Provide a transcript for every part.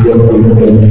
Amen.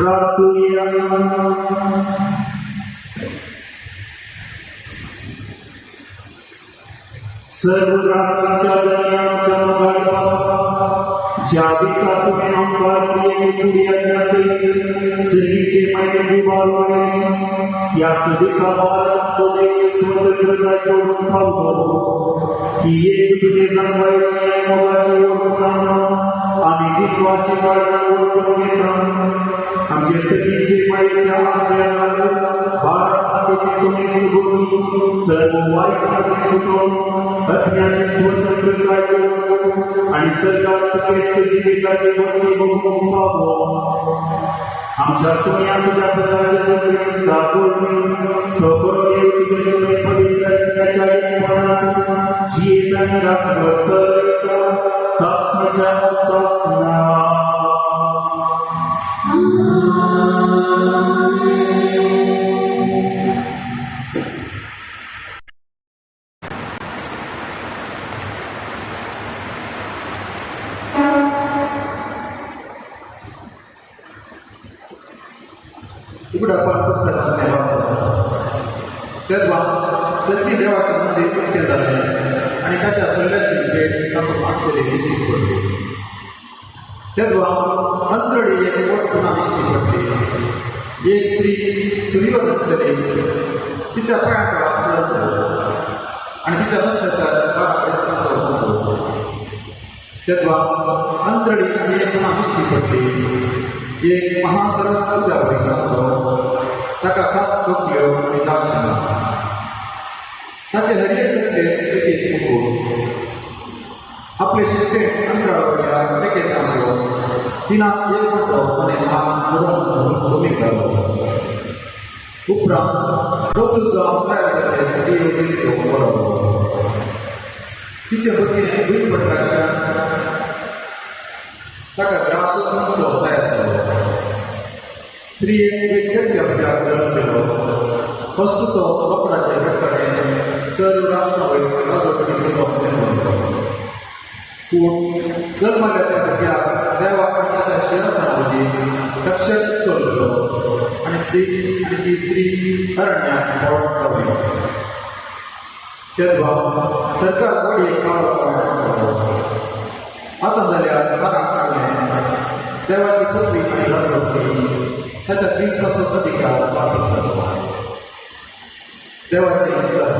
प्रार्थुया. सर्व राष्ट्रांच्या धन्याच्या मोगाळ बापा, ज्या दिसा तुवें आमकां तुवें कुडयाच्या सयत सर्गीचे मायने उबारून व्हेली, त्याच दिसा भारताचो देश स्वतंत्रताय जोडून पावलो. ही एक तुजे जाणवायची आनी मोगाची वळखून आमकां आमी विश्वासी काळजान वळखून घेता. आमचे सगळीचे मायेच्या आश्रयान भारत मातेची सोने सुगोनी सर्व वायटाचे सुटोवन अज्ञाची स्वतंत्रताय जोडून आनी सरकार सुखेस्त जिविताची वळखी बघूंक पावो. आमच्या सोन्या तुज्या पदाच्या क्रिस्ता वरवीं तो देव तुजे सोने पवित्र आत्म्याच्या एकपणात जियेत आनी रासभर चलयता सासणाच्या सासणा. उघडा पुस्तकांतलें वाचप. तेन्ना सती देवाचें मंदीर उक्तें जालें आनी ताच्या सोयऱ्याची भेट तातूंत आसलेली दिश्टी पडली. तेन्ना अंतरडी एक व्हड खुणा दिश्टी पडली. एक स्त्री सुरीवर आसलेली, तिच्या पांया तळाक सरत आनी तिच्या मस्तकार 12 क्रिस्तांचो मुकुट. तेन्ना अंतरडी आनी एक खुणा दिश्टी पडली. एक महासरस उद्या वयतालो, ताका 7 तकल्यो आनी 10 शिंगां. ताचे हरये तकलेर एक एक मुकूट. आपले शिट्टे अंतराळ वयल्या रेखेत आसलो. तिनाक एक मोटो आनी ल्हान मुदम भूमीक घालो. उपरांत प्रस्तूत जावन तयार जाल्ले स्त्री वेदीक बरोवलो. तिचें भुरगें भूंय पडल्याच्या ताका ग्रासूच मुक्तो तयार जालो. स्त्रियेन एक चेडव्या भुरग्याक जल्म दिलो. वस्तू तो रोकडाचे घटकडेन सर्व राष्ट्रां वयर राजवटी सगळो नेमलो. पूण जल्मल्या त्या भुरग्याक देवाक आनी ताच्या शिंवासना मदीं तक्षक चल्लो आनी ती स्त्री अरण्याक पळोवन रावली. तेन्ना सरकार व्हड एक काळो पडलो. आतां जाल्यार बाराक काडलें देवाची पदवी आनी राजवटी ताच्या क्रिस्ताचो अधिकार स्थापीत जालो. देवाचें उतर.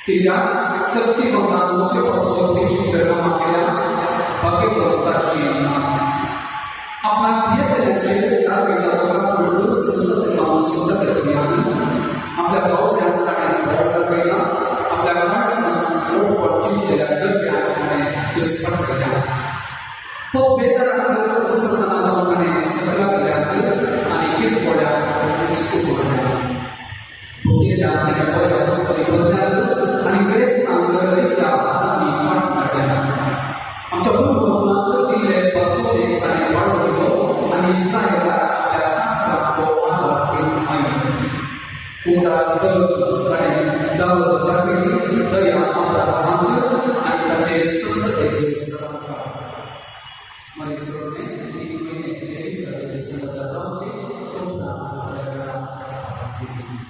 कित्याक सक्ती बंगालचे पासून तेची कामां केल्या भाग्यवंताची ना. आपणाक भियेतल्याचेर दाखयता लोकांक संत सुंदर आमी आपल्या बावड्यांक ताणें बळ दाखयला, आपल्या काळजांत मोडपण चिंतलेल्या गरब्यांक ताणें दुस्पट केल्या. हो बेदराक उंच ताणें सगळ्या केल्यात आनी किरकोड्याक उंच उबारल्या. भुकेल्या ताणें बऱ्या वस्तूंनी भरल्यात आनी गिरेस्तांक रित्या हातांनी वाट काडल्या. आमच्या पुर्वजांक दिल्ले बसवणेक ताणें वाडो दिलो आनी इस्रायलाक आपल्या सांगपाक तो आदार घेवन आयलो. उगडास करून ताणें दावत दाखयली दया अब्राहमाक आनी ताचे संततेचेर सदांकाळ. मरीस सोडणे 3 म्हयने एलिजाबेथ संगता रावली, उपरांत आपल्या घरा गेली.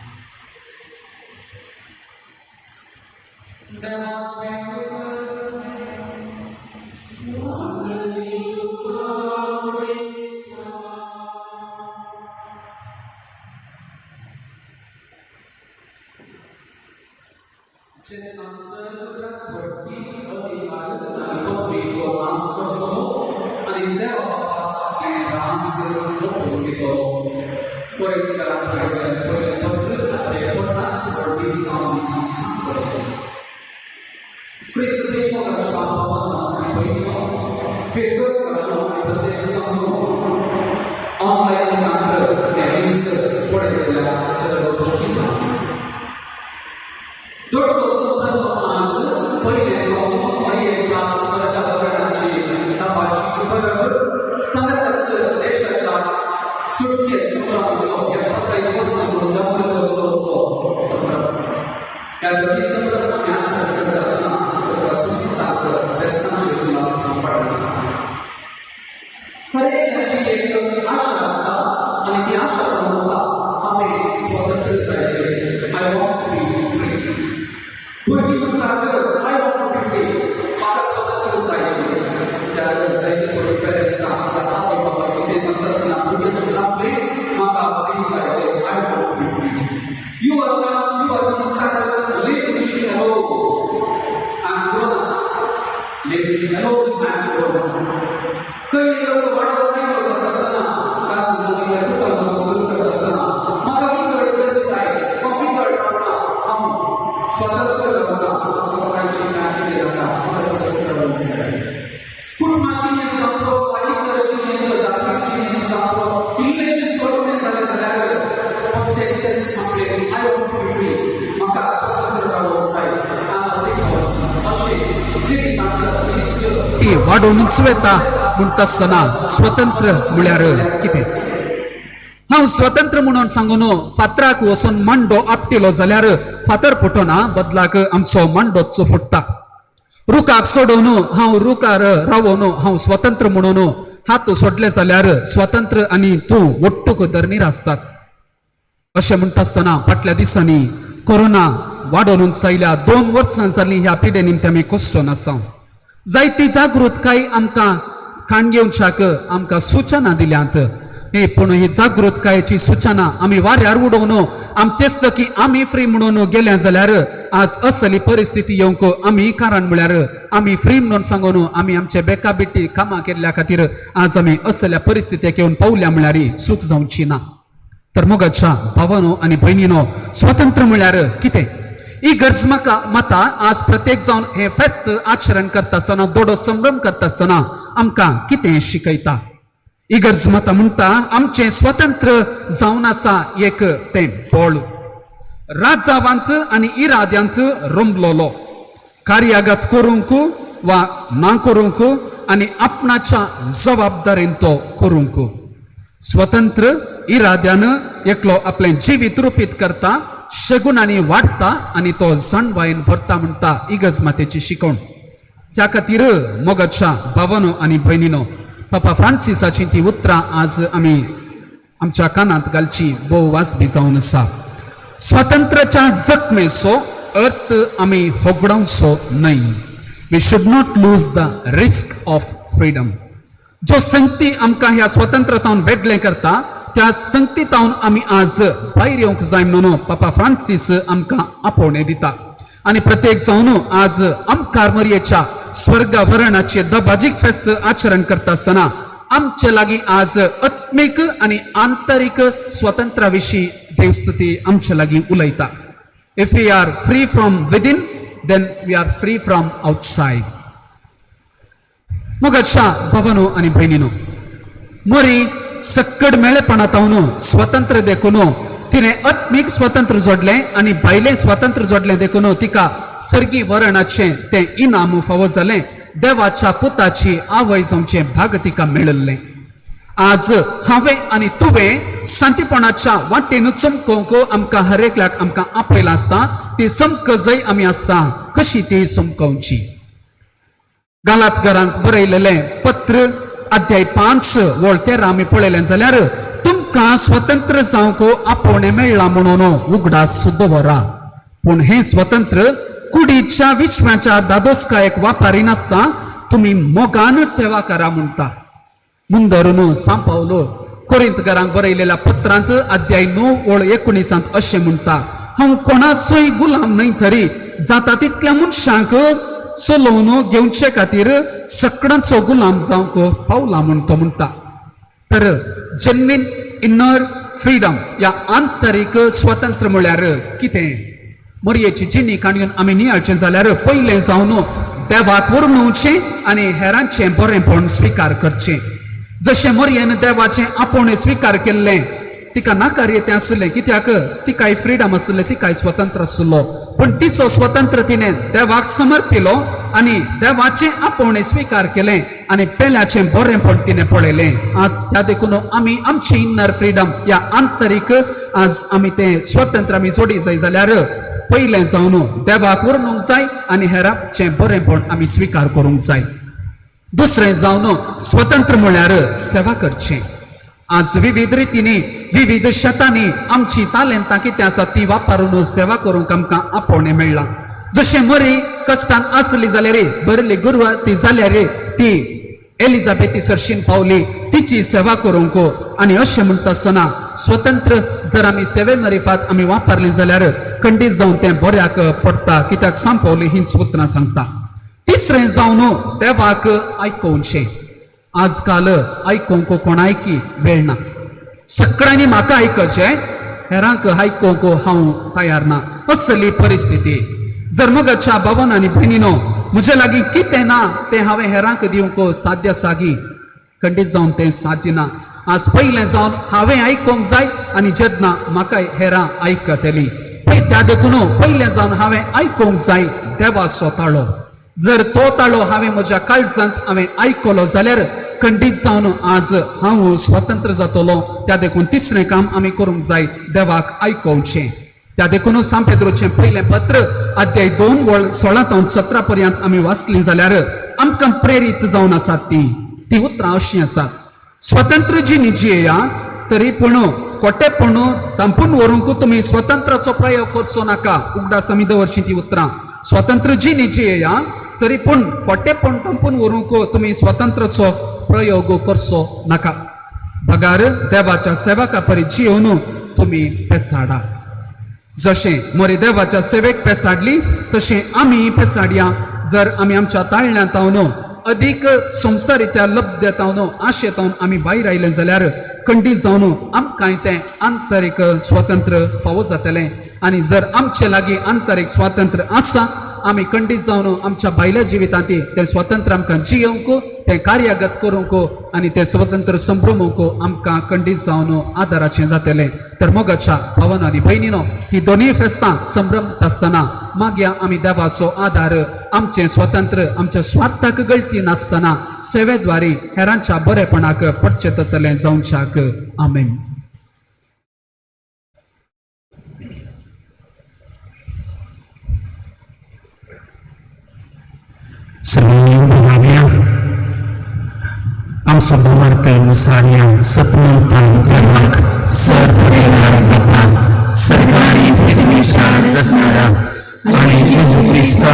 वाडोवनूच वता म्हणटा आसतना स्वतंत्र म्हळ्यार कितें? हांव स्वतंत्र म्हणून सांगून फातराक वचून मांडो आपटिलो जाल्यार फातर फुटना, बदलाक आमचो मांडोच फुट्टा. रुखाक सोडोवन हांव रुखार रावोन हांव स्वतंत्र म्हणून हात सोडले जाल्यार स्वतंत्र आनी तूं ಒಟ್ಟುक धरणीर आसतात. अशें म्हणटा आसतना फाटल्या दिसांनी कोरोना वाडोवन आयल्या 2 वर्सां जालीं ह्या पिडे निमतान आमी कश्टन आसा. जायती जागृतकाय आमकां काण घेवच्याक आमकां सुचना दिल्यात, हे पूण ही जागृतकायेची सुचना आमी वाऱ्यार उडोवन आमचेच की आमी फ्री म्हणून गेल्या जाल्यार आज असली परिस्थिती येवंक आमी कारण म्हळ्यार आमी फ्री म्हणून सांगून आमी आमचे बेकाबेटी कामां केल्ल्या खातीर आज आमी असल्या परिस्थितीक येवन पावल्या म्हळ्यार चूक जावची ना. तर मोगाच्या भावानो आनी भयणीनो, स्वतंत्र म्हळ्यार कितें ही गरज म्हाका माता आज प्रत्येक जावन हें फेस्त आचरण करता आसतना, दोडो संभ्रम करता आसतना आमकां कितें शिकयता? इगर्ज माता म्हणटा आमचें स्वतंत्र जावन आसा एक तें बळ राजावांत आनी इराद्यांत रोमलोलो कार्यागत करूंक वा ना करूंक आनी आपणाच्या जबाबदारेन तो करूंक. स्वतंत्र इराद्यान एकलो आपलें जिवीत रुपीत करता, शगुनांनी वाडटा आनी तो जाणवायेन भरता म्हणटा इगर्ज मातेची शिकवण. त्या खातीर मोगाच्या भावानो आनी भयणीनो, पापा फ्रांसिसाची ती उतरां आज आमी आमच्या कानांत घालची भोव वाजबी जावन आसा. स्वातंत्र्याच्या जखमेचो अर्थ आमी होगडावचो न्हय. We should not lose the risk of freedom. ज्यो संगती आमकां ह्या स्वतंत्रतावन वेगळें करता त्या संगतीतावन आमी आज भायर येवंक जाय म्हणून पापा फ्रांसीस आमकां आपोवणें दिता. आनी प्रत्येक जावन आज आमकार मरयेच्या स्वर्ग वरणाचे दबाजीक फेस्त आचरण करता आसतना आमचे लागीं आज आत्मीक आनी आंतरीक स्वतंत्रा विशीं देवस्तुती आमचे लागीं उलयता. If we are free from within then we are free from outside. मोगाच्या भावानो आनी भयणीनो, मोरी सक्कड मेळेपणांत स्वतंत्र देखून तिणें आत्मीक स्वतंत्र जोडलें आनी भायलें स्वतंत्र जोडलें देखून तिका सर्गी वरणाचें तें इनाम फावो जालें. देवाच्या पुताची आवय जावचें भाग तिका मेळिल्लें. आज हांवें आनी तुवें शांतीपणाच्या वाटेन चमकोवंक आमकां हर एकल्याक आमकां आपयलां आसता. ती चमक जंय आमी आसता कशी ती चमकोवची. गालात घरांत बरयलेलें पत्र अध्याय 5 वळ 13 आमी पळयलें जाल्यार तुमकां स्वतंत्र जावंक आपोवणें मेळ्ळां म्हणून उगडास दवरा, पूण हें स्वतंत्र कुडीच्या विश्वाच्या दादोसकायेक वापरिनासता तुमी मोगान सेवा करा म्हणटा. मुंदरून सांपावलो कोरिंत घरांक बरयलेल्या पत्रांत अध्याय 9 वळ 19 अशें म्हणटा, हांव कोणाचोय गुलाम न्हय तरी जाता तितल्या मनशांक चलोवन घेवचे खातीर सगळ्यांचो गुलाम जावंक पावला म्हूण तो म्हणटा. तर जेन्युइन इनर फ्रीडम ह्या आंतरीक स्वतंत्र म्हळ्यार कितें? मरयेची जिणी काणयेन आमी नियाळचें जाल्यार पयलें जावन देवाक वर्णुवचें आनी हेरांचें बरेंपण स्विकार करचें. जशें मरयेन देवाचें आपोवणें स्विकार केल्लें तिका नाकार्य तें आशिल्लें, कित्याक तिकाय फ्रीडम आशिल्लें, तिकाय स्वतंत्र आशिल्लो, पूण तिचो स्वतंत्र तिणें देवाक समर्पिलो आनी देवाचें आपोवणें स्विकार केलें आनी पेल्याचें बरेंपण तिणें पळयलें. आज त्या देखून आमी आमचें इनर फ्रीडम ह्या आंतरीक आज आमी तें स्वतंत्र आमी जोडी जाय जाल्यार पयलें जावन देवाक वर्णूंक जाय आनी हेराचें बरेंपण आमी स्विकार करूंक जाय. दुसरें जावन स्वतंत्र म्हळ्यार सेवा करचें. आज विविध रितींनी विविध शेतांनी आमची तालेंतां कितें आसा ती वापरून सेवा करूंक आमकां आपोवणें मेळ्ळां. जशें मरी कश्टान आसली जाल्यार बरली गुरवार ती जाल्यार ती एलिझाबेथी सरशीन पावली तिची सेवा करूंक. आनी अशें म्हणटा आसतना स्वतंत्र जर आमी सेवे मरिफात आमी वापरली जाल्यार खंडीत जावन तें बऱ्याक पडटा, कित्याक सांपवली हीच उतरां सांगता. तिसरें जावन देवाक आयकोवचें. आजकाल आयकोवंक कोणायकी वेळ ना, सगळ्यांनी म्हाका आयकचें, हेरांक आयकोवंक हांव तयार ना असली परिस्थिती. जर मोगाच्या भावान आनी भयणीनो म्हजे लागीं कितें ना तें हांवें हेरांक दिवंक साध्य आसा गी? खंडीत जावन तें साध्य ना. आज पयलें जावन हांवें आयकोंक जाय आनी जेन्ना म्हाका हेरां आयकतलीं पळय त्या देखून पयलें जावन हांवें आयकोंक जाय देवाचो ताळो. जर तो ताळो हांवें म्हज्या काळजांत हांवें आयकलो जाल्यार खंडीत जावन आज हांव स्वतंत्र जातलो. त्या देखून तिसरें काम आमी करूंक जाय देवाक आयकोवचें. त्या देखून सांत पेद्रोचें पयलें पत्र अध्याय 2 वळ 16 ते 17 पर्यंत आमी वाचलीं जाल्यार आमकां प्रेरीत जावन आसात ती ती उतरां अशीं आसात, स्वतंत्र जिणी जियेया तरी पूण कोटेपण तांपून व्हरूंक तुमी स्वतंत्राचो प्रयोग करचो नाका. उगडास आमी दवरची ती उतरां, स्वतंत्र जिणी जियेया तरी पूण कोटेपण तांपून व्हरूंक तुमी स्वतंत्राचो प्रयोग करचो नाका, बगार देवाच्या सेवका परी जियोवन तुमी पेसाडा. जशें मोरी देवाच्या सेवेक पेसाडली तशें आमी पेसाडया. जर आमी आमच्या ताळण्यांत अदीक संवसारीत्या लब्धतावन आशेतावन आमी भायर आयले जाल्यार खंडीत जावन आमकांय तें आंतरीक स्वातंत्र्य फावो जातलें. आनी जर आमचे लागीं आंतरीक स्वातंत्र्य आसा आमी खंडीत जावन आमच्या भायल्या जिवितांत तें स्वातंत्र्य आमकां जियोवंक, तें कार्यागत करूंक आनी तें स्वतंत्र संभ्रमूंक आमकां खंडीत जावन आदाराचें जातलें. तर मोगाच्या भावान आनी भयणीनो ही दोनूय फेस्तां संभ्रमता आसतना मागया आमी देवाचो आदार आमचें स्वतंत्र आमच्या स्वार्थाक गळती नासतना सेवेद्वारे हेरांच्या बरेपणाक पडचें तसलें जावच्याक. आमेन. आमचो भावार्थ मुसार्या सपनता देवाक सर बापा सरकारी प्रतिमेच्या जसणारा आनी जेजू क्रिस्ता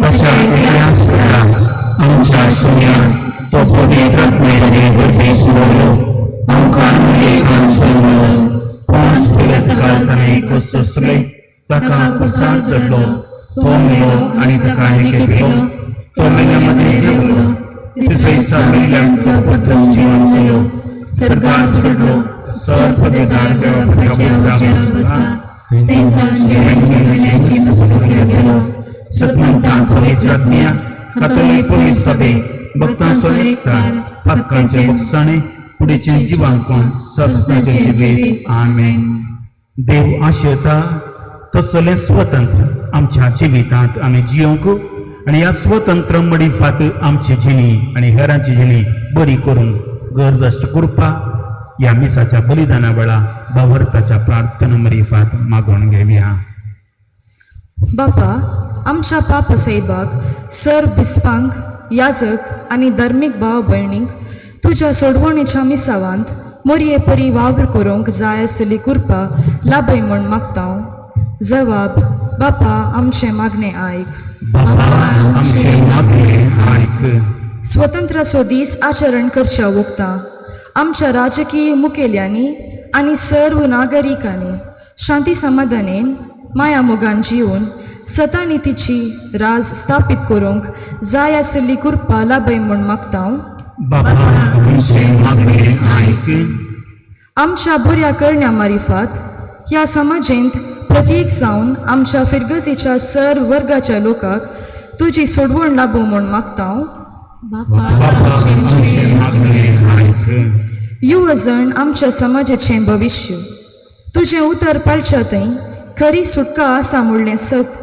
ताच्या एकल्याच पुता आमच्या सुन्या तो पवित्र आत्म्याने गर्भेस दवरलो आमकां एकान जल्मलो 5 पिलात ताणें कोससले ताका प्रसाद चडलो तो मेलो आनी ताका हेकेपिलो, तो मेल्या मदें देंवलो, तिसरे दिसा मेल्ल्यांतलो परतून जिवन जालो, सर्गार चडलो, सर पदेदार देवाच्या उजव्या बसला, तेंकां जिव्याची मेल्यांची सुटका केलो. सतमंता पवित्र आत्म्या, कातोलीक पवित्र सभे, भक्तांचो एकतार, पातकांचे बक्षाणे, कुडीचें जिवांकपण, सस्नाचें जिवीत. आमेन. देव आशेता तसलें स्वतंत्र आमच्या जिवितांत आमी जियोंक आनी ह्या स्वतंत्र मडिफात आमची जिणी आनी हेरांची जिणी बरी करून गरज आसची कृपा ह्या मिसाच्या बलिदाना वेळा बावरताच्या प्रार्थना मरिफात मागोवन घेवया. बापा, आमच्या पाप साहेबाक, सर बिस्पांक, याजक आनी धर्मीक भाव भयणींक तुज्या सोडवणेच्या मिसावांत मोरये परी वावर करूंक जाय आसली कृपा लाभय म्हूण मागता. जवाब: बापा, आमचें मागणें आयक. बाबा, आमचे मागणें आयक. स्वतंत्राचो दीस आचरण करच्या वखदां आमच्या राजकीय मुखेल्यांनी आनी सर्व नागरिकांनी शांती समाधानेन माया मोगान जिवन सतानितीची राज स्थापीत करूंक जाय आशिल्ली कृपा लाभय म्हूण मागता. बाबा, आमचे मागणें आयक. आमच्या बऱ्या करण्या मारिफात ह्या समाजेंत प्रतीक जावन आमच्या फिरगजीच्या सर्व वर्गाच्या लोकांक तुजी सोडवण लाभू म्हूण मागता. बापा, बाबा, आमचे मागणें आयक. युवजण आमच्या समाजाचें भविश्य. तुजें उतर पाळच्या थंय खरी सुटका आसा म्हणलें सत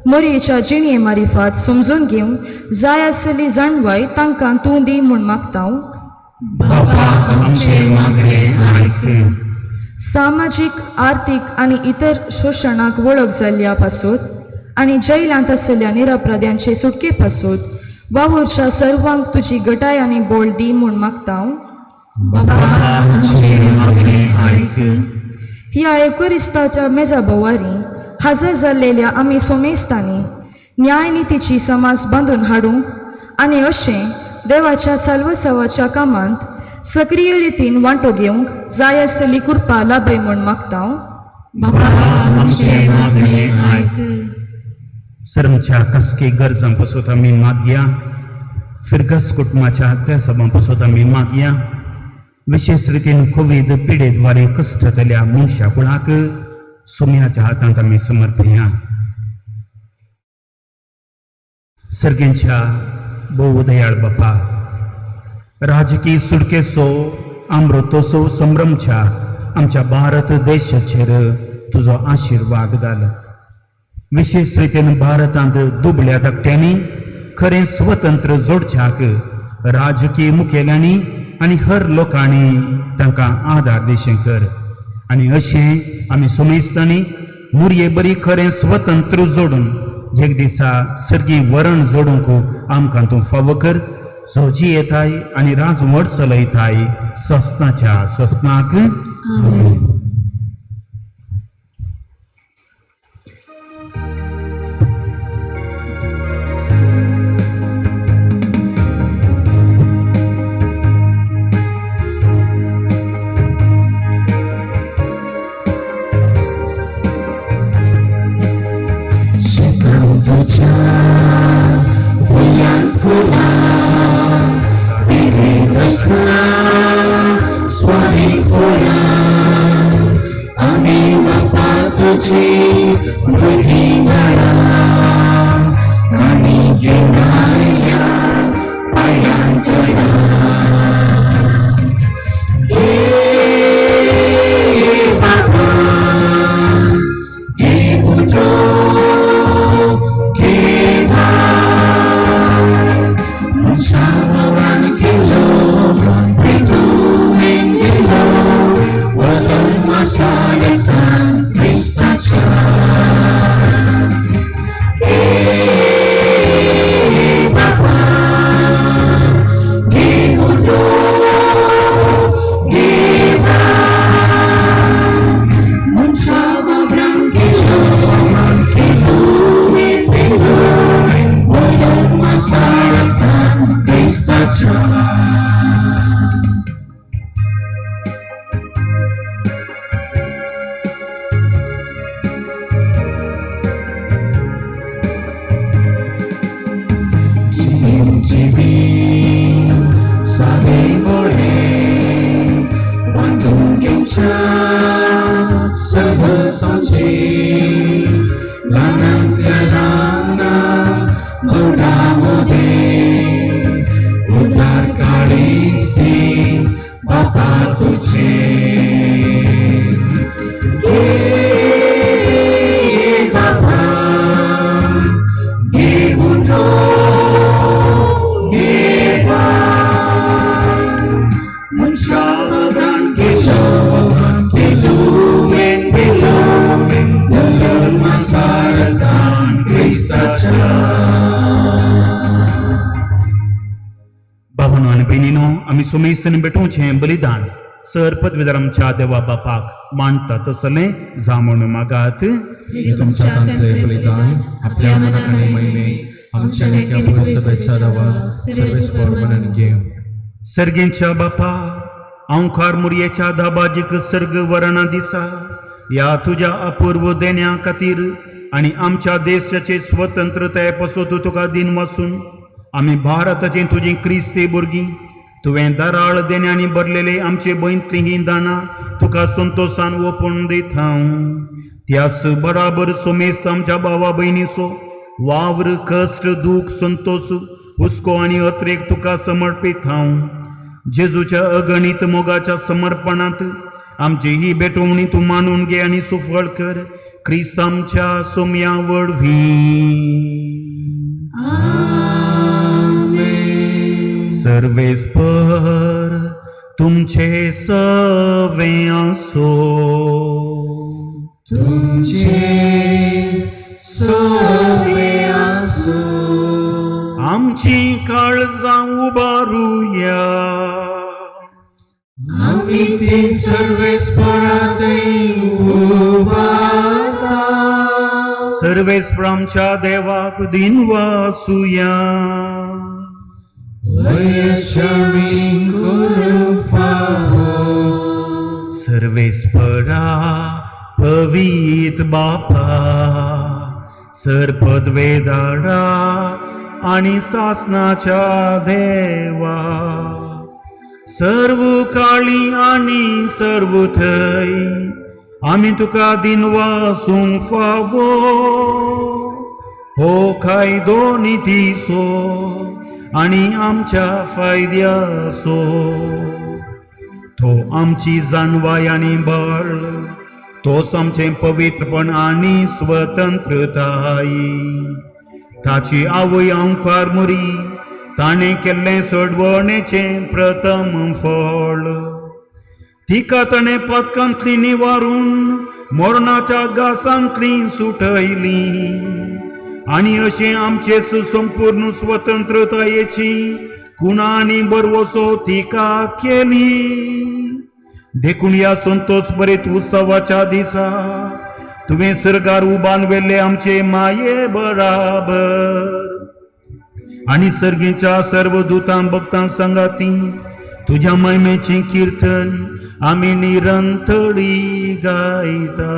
मोरयेच्या जिणये मारिफात समजून घेवन जाय आसली जाणवाय तांकां तूं दी म्हूण मागता. बाबा, आमचे मागणें आयक. सामाजीक, आर्थीक आनी इतर शोशणाक वळख जाल्ल्या पासत आनी जैलांत आसलेल्या निरपराध्यांचे सुटके पासत वावुरच्या सर्वांक तुजी गटाय आनी बोळ दी म्हूण मागता. बाबा, आमचे मागणें आयक. ह्या एकुरिस्ताच्या मेजा भोवारी हजर जाल्लेल्या आमी सोमेस्तांनी न्यायनितीची समाज बांदून हाडूंक आनी अशें देवाच्या साल्वसावाच्या कामांत सक्रीय रितीन वांटो घेवंक जाय आसली कृपा लाभय म्हूण मागता. बापा, आमचे मागणें आयक. सरमच्या खासगी गरजां पासत आमी मागया. फिरगस कुटुंबाच्या त्या सभां पासत आमी मागया. विशेष रितीन कोवीड पिडेद्वारे कश्ट जातल्या मनशा कुळाक सोम्याच्या हातांत आमी समर्पया. सर्गेंच्या भोव दयाळ बापा, राजकीय सुटकेचो अमृतोत्सव संभ्रमच्या आमच्या भारत देशाचेर तुजो आशिर्वाद घाल. विशेष रितीन भारतांत दुबळ्या धाकट्यांनी खरें स्वतंत्र जोडच्याक राजकीय मुखेल्यांनी आनी हर लोकांनी तांकां आदार दिशें कर आनी अशें आमी सुमेस्तांनी मुरये बरी खरें स्वतंत्र जोडून एक दिसा सर्गी वरण जोडूंक आमकां तूं फावो कर, जो जियेताय आनी राजवट चलयताय सस्नाच्या सस्नाक. आमेन. तुझ्या फुलां फुलां रसना स्वामी फुलां आमी बापा तुझी बुद्धी गळा आनी घेणाया पायांतरा. हे बाबा, हे उठो जिवीत सादें बरें वांटून घेवच्या सर्वसांची ल्हानांतल्या ल्हाना व्हडा मदें उदार काळीज दी बापा तुजें. घे बापा, घे उठो, घे बाय मनशा वगडान केलो केलुमेन बेलोमेन मासारतान क्रिस्ताच्या. बाबानो आनी भयणीनो, आमी सुमेस्तांनी भेटोवचें बलिदान सर पदवीधर आमच्या देवा बापाक मांडटा तसलें जावं मागात. हे तुमच्या हातांतले बलिदान आपल्या मनाक आनी महिमेक आमच्या नेक्या पुरुषाच्या नांवान सर्वेस्पर म्हणून घेव. सर्गेंच्या बापा, अंकार मुरयेच्या दाबाजीक सर्ग वरणा दिसा ह्या तुज्या अपूर्व देण्या खातीर आनी आमच्या देशाचे स्वतंत्रताये पासत तुका दिन वासून आमी भारताचे तुजी क्रिस्ती भुरगीं तुवें दराळ देण्यांनी भरलेले आमचे बंयतलीं हीं दानां तुका संतोशान ओपून दिता. त्यास बराबर सोमेस्त आमच्या भावा भयणीचो वावर, कश्ट, दूख, संतोष, हुस्को आनी अत्रेक तुका समर्पीत हांव. जेजूच्या अगणीत मोगाच्या समर्पणांत आमची ही भेटवणी तूं मानून घे आनी सुफळ कर, क्रिस्त आमच्या सोम्या वरवीं. सर्वेस्पर तुमचे सवे आसो. तुमचे सवे आसूं. आमची काळजां उबारुया. आमी ती सर्वेस्परातय उबारता. सर्वेस्पर आमच्या देवाक दिन वासुया. वयशमी करूंक फावो. सर्वेस्परा, पवीत बापा, सर पदवेदारा आनी सासनाच्या देवा, सर्व काळी आनी सर्व थंय आमी तुका दिन वासूंक फावो. हो कायदो नितीचो आनी आमच्या फायद्याचो. तो आमची जाणवाय आनी बळ, तोच आमचें पवित्रपण आनी स्वतंत्रताय. ताची आवय अंकार मुरी ताणें केल्लें सोडवणेचें प्रथम फळ, तिका ताणें पातकांतली निवारून मरणाच्या घासांतली सुटयली आनी अशें आमचे संपूर्ण स्वतंत्रतायेची कुणा आनी बरवसो तिका केली. देखून ह्या संतोष बरेत उत्सवाच्या दिसा तुवें सर्गार उबान व्हेल्ले आमचे माये बराबर आनी सर्गेच्या सर्व दुतां भक्तां सांगाती तुज्या महिमेचें किर्तन आमी निरंतरी गायता.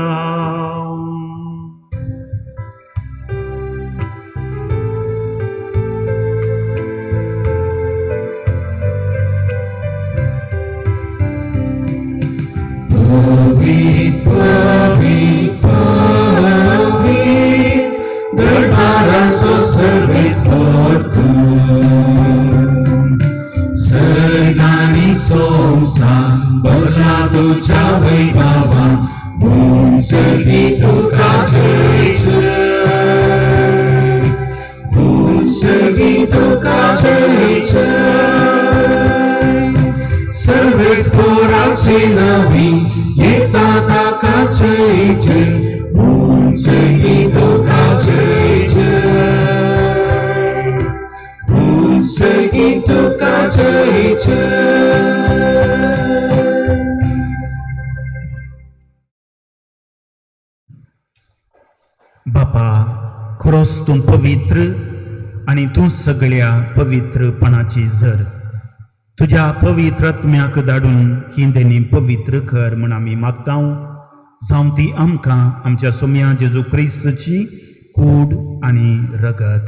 पवीत पवीत पवीत दरबाराचो सर्वेस्पर तूं, सर्ग आनी संवसार भरला तुज्या वैभवान, उंचगी तुका जय जय, उंचगी तुका जय जय. सर्वेस्पराचे नांवी येता ताका जय जय, उंचगी तुका जय जय, उंचगी तुका जय जय. बापा, खरोच तूं पवित्र आनी तूं सगळ्या पवित्रपणाची जर तुज्या पवित्र आत्म्याक धाडून ही देणी पवित्र कर म्हूण आमी मागता. जावं ती आमकां आमच्या सोम्या जेजू क्रिस्तची कूड आनी रगत.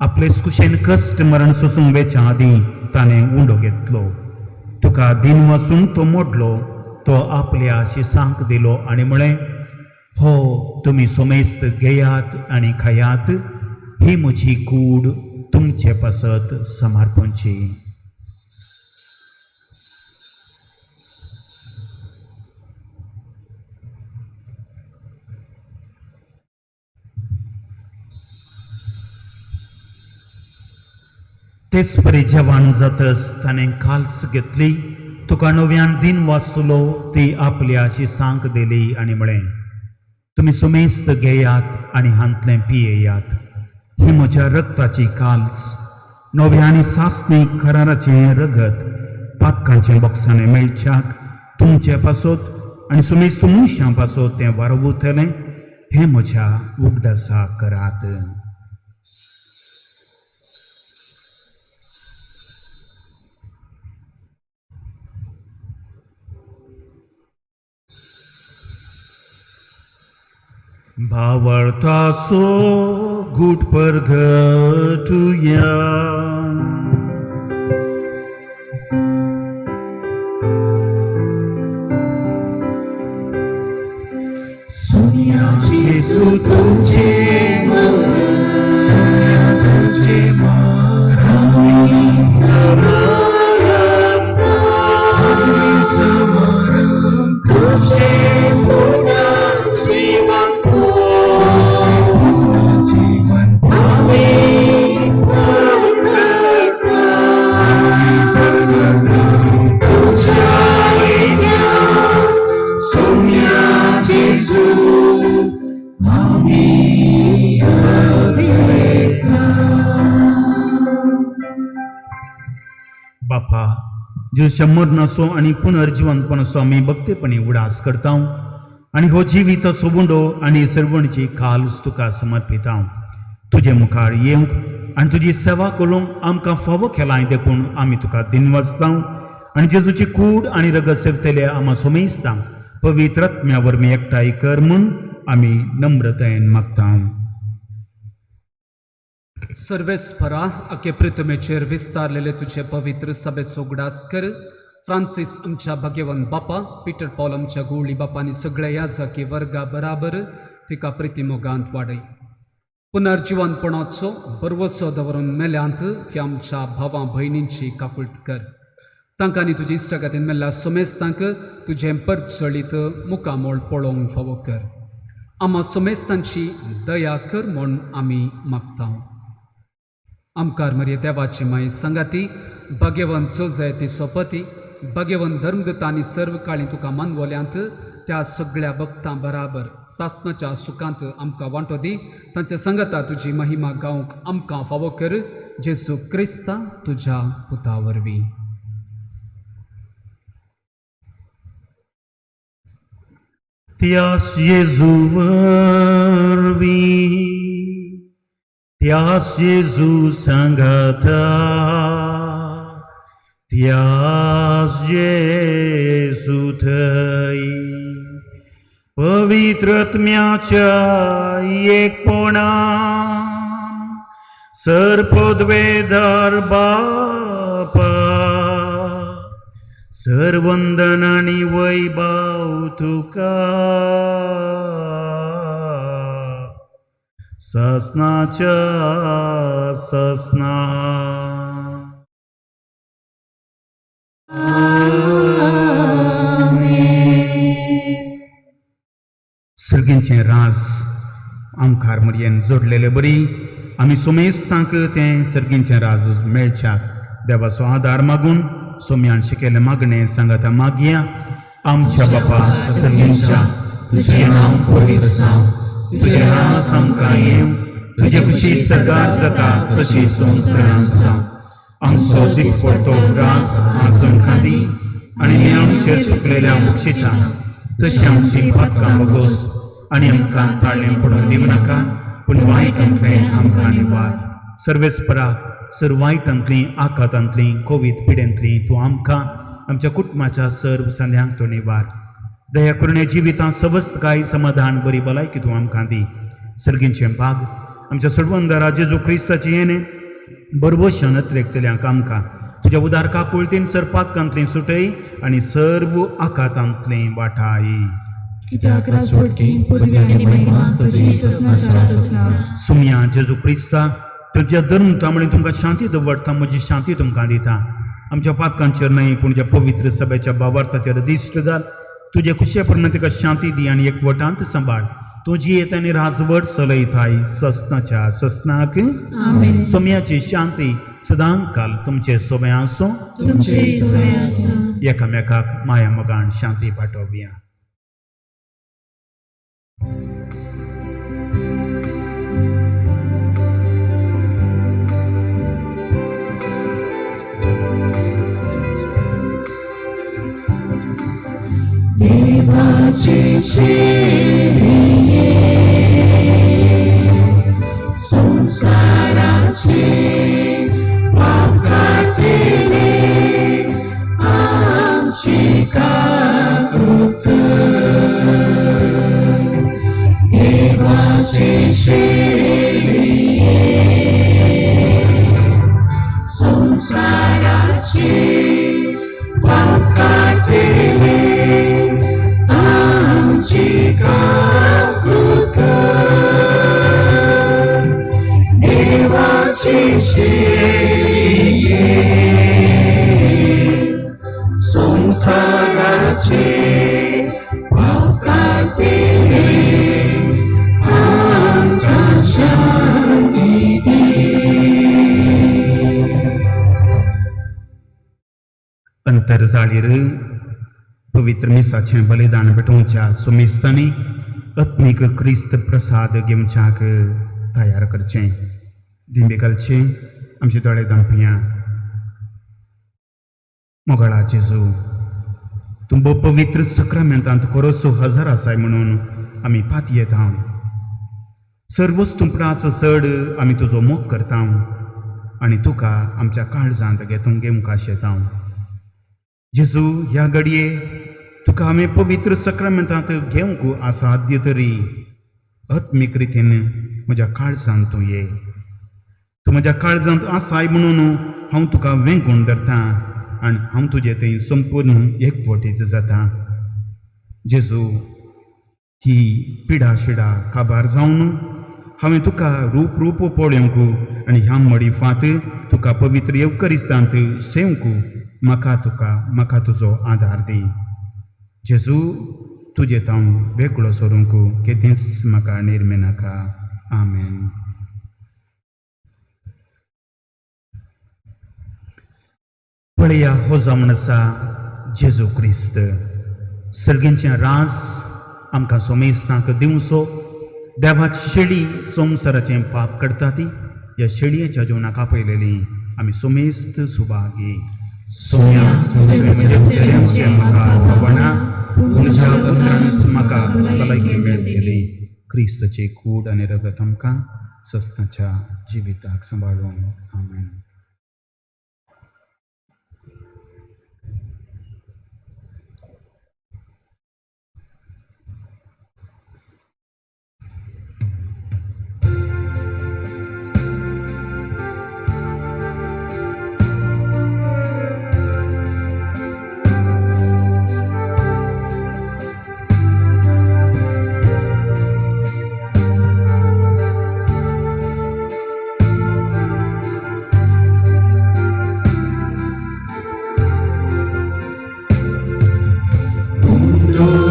आपले कुशेन कश्ट मरण सोसूंक वेच्या आदीं ताणें उंडो घेतलो. तुका दिन वसून तो मोडलो, तो आपल्या शिसांक दिलो आनी म्हळें, हो तुमी सोमेस्त घेयात आनी खायात, ही म्हजी कूड तुमचे पासत समर्पणची. तेच परी जेवण जातच ताणें काल्स घेतली, तुका नव्यान दिन वाचलो, ती आपल्या शिसांक दिली आनी म्हळें, तुमी सुमेस्त घेयात आनी हांतलें पियेयात, ही म्हज्या रक्ताची काल्स, नव्या आनी सासणी कराराचें रगत, पातकांचें बोक्साणें मेळच्याक तुमचे पासत आनी सुमेस्त मनशां पासत तें वारवतलें, हें म्हज्या उगडासा करात. भावार्थाचो घूट परगटुया. जेजू तुझे मरण, सोन्या तुझे मरण, समरण तुझे पुनर्जीवन, तुझे पुनर्जीवन, आम्ही परगटता, तुझ्या येण्या, सोन्या जेजू, आम्ही अभिलेखा. बापा, जेजूच्या मरणाचो आनी पुनर्जिवंतपणाचो आमी भक्तेपणी उडास करता आनी हो जिवीत सोबुंडो आनी सर्वणची काल्स तुका समर्पिता. तुजे मुखार येवंक आनी तुजी सेवा करूंक आमकां फावो केलाय देखून आमी तुका दिनवासता आनी जेजूची कूड आनी रगत सेवतले आमा सोमेस्तांक पवित्र आत्म्या वरवीं एकठांय कर म्हूण आमी नम्रतायेन मागता. सर्वेस्परा आखे पृथ्वेचेर विस्तारलेले तुझे पवित्र सभेचो उगडास कर. फ्रांसीस आमच्या भाग्यवंत बापा, पिटर पॉल आमच्या गुवळी बापा आनी सगळ्या याजकी वर्गा बराबर तिका प्रितीमोगांत वाडय. पुनर्जिवनपणाचो बरवसो दवरून मेल्यांत ती आमच्या भावां भयणींची काकुळट कर. तांकां आनी तुजी इश्टागतीन मेल्ल्या सोमेस्तांक तुजें परचळीत मुखामोळ पळोवंक फावो कर. आमा सोमेस्तांची दया कर म्हूण आमी मागता. आमकार मरे देवाची माय सांगाती, भाग्यवंत चोजय ती सोपती, भाग्यवंत धर्मदूत आनी सर्व काळी तुका मानवल्यांत त्या सगळ्या भक्तां बराबर सासनाच्या सुखांत आमकां वांटो दी. तांच्या सांगाता तुजी महिमा गावंक आमकां फावो कर. जेजू क्रिस्ता तुज्या पुता वरवीं. त्यास जेजू वरवीं, त्यास जेजू सांगाता, त्यास जेजू थंय पवित्र आत्म्याच्या एकपणान सर्पद्वेदार बापा, सर्वंदन आनी वैभव तुका ससनाच्या ससना. सर्गींचें रास आमखार मरयेन जोडलेले बरी आमी सोमेस्तांक तें सर्गींचें राज मेळच्याक देवाचो आदार मागून सोम्यान शिकयल्लें मागणें सांगाता मागया. आमच्या बापा सर्गींच्या, तुजें नांव पवित्र जावं, तुजें राज आमकां येवं, तुजे खुशी सर्गार जाता तशी संवसारांत जावं. आमचो दिसपडतो रास आज आमकां दी आनी आमचेर चुकलेल्या बक्षिता तशी आमची पातकां बगोस आनी आमकां ताळें पडून दिवं नाका, पूण वायटांतलें आमकां निवार. सर्वेस्परा, सर वायटांतलीं, आकातांतलीं, कोवीद पिडेंतलीं तूं आमकां आमच्या कुटुंबाच्या सर्व सांद्यांक तूं निवार. दया करुणे जिवितांत सवस्तकाय, समाधान, बरी भलायकी तूं आमकां दी. सर्गींचें भाग आमच्या सोडवणदारा जेजू क्रिस्ताची येणे बरबशान अत्रेकतल्यांक आमकां तुज्या उदार काकुळतीन सर पातकांतली सुटय आनी सर्व आकातांतली वाटाय. कित्याक राजवटकी पदवी आनी महिमा तुजी ससनाच्या ससना. सुमया जेजू क्रिस्ता तुज्या धर्म म्हळें तुमकां शांती दवरता, म्हजी शांती तुमकां दिता. आमच्या पातकांचेर न्हय पूण ज्या पवित्र सभेच्या बावार्थाचेर दिश्ट घाल. तुजे खुशे प्रमाण तिका शांती दी आनी एकवटांत सांबाळ. तुजी येत आनी राजवट चलयताय ससनाच्या ससनाक. आमेन. सोम्याची शांती सदां काल तुमचे सोबे आसूं. तुमचे सोय आसूं. एकामेकाक माया मोगान शांती पाठोवया. देवाचे शेळये संसाराचे पाप काडटले आमची काकूत कर. देवाचे शेळये संसाराचे पाप काडटले आमची काकूत कर. देवाची शेळये संसाराचे पाप काडटले आमकां शांती दी. अंतरजाळीर पवित्र मिसाचें बलिदान भेटोवच्या सुमेस्तांनी आत्मीक क्रिस्त प्रसाद घेवच्याक तयार करचें. दिंबे घालचें, आमचे दोळे धांपया. मोगाळा जेजू, तुमचो पवित्र सक्रामेंतांत कोरोसो हजार आसाय म्हणून आमी पातयेता. सर्वच तुमकां चड आमी तुजो मोग करता आनी तुका आमच्या काळजांत घेतूंक घेवंक आशेता. जेजू, ह्या घडये तुका हांवें पवित्र सक्रामेंतांत घेवंक असाध्य तरी आत्मीक रितीन म्हज्या काळजांत तूं ये. तूं म्हज्या काळजांत आसाय म्हणून हांव तुका वेंगून धरता आनी हांव तुजे थंय संपूर्ण एकवटीत जाता. जेजू, ही पिडा शिडा काबार जावन हांवें तुका रूप रूप पळोवंक आनी ह्या मडी फांत तुका पवित्र येवकरिस्तांत सेवंक म्हाका तुका म्हाका तुजो आदार दी. जेजू, तुजें हांव वेगळो सरूंक केदींच म्हाका निर्मेनाका. आमेन. पळया, हो जावन आसा जेजू क्रिस्त सर्गेंचें रास आमकां सोमेस्तांक दिवचो. देवाची शेळी संवसाराचें पाप करता ती ह्या शेळयेच्या जेवणाक आपयलेली आमी सोमेस्त सुभागी. सोम्या, तुवें म्हजें उतरांचें म्हाका फावना, पूण तुज्या उतरानच म्हाका भलायकी मेळटली. क्रिस्ताची कूड आनी रगत आमकां सस्ताच्या जिविताक सांबाळून. आमेन.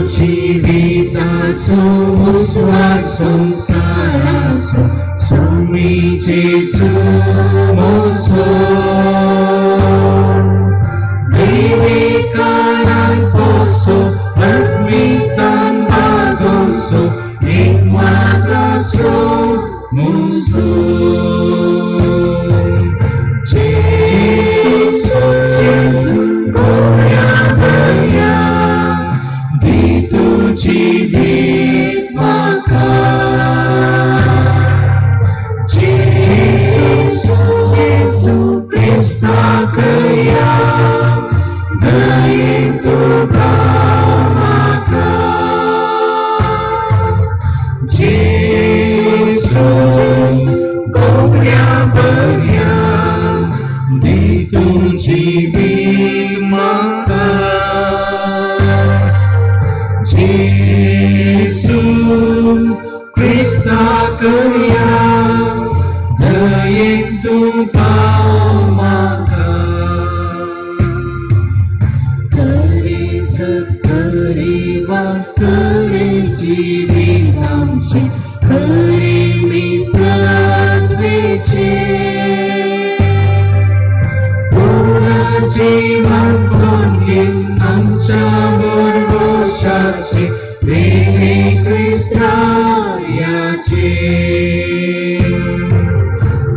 जीवितासो उस्वार संसारासो स्वामी जेसू मोसो देविकानान पोसो आत्मितान बागोसो एक मात्रासो मुसो. जेसू जेसू गोऱ्या बऱ्या दी तुजी जीवित म्हाका. जेसू जेसू क्रिस्ता. तुजी भीत म्हाका. जेजू क्रिस्ता करया, दयेन तूं पाव म्हाका. तरेच तरेवाट तरेच जिवीत आमचें खरें मित्रत्वेचें. पुनर्जीवन घेवन आमच्या भरवशाचें प्रेमी क्रिस्तायाचें.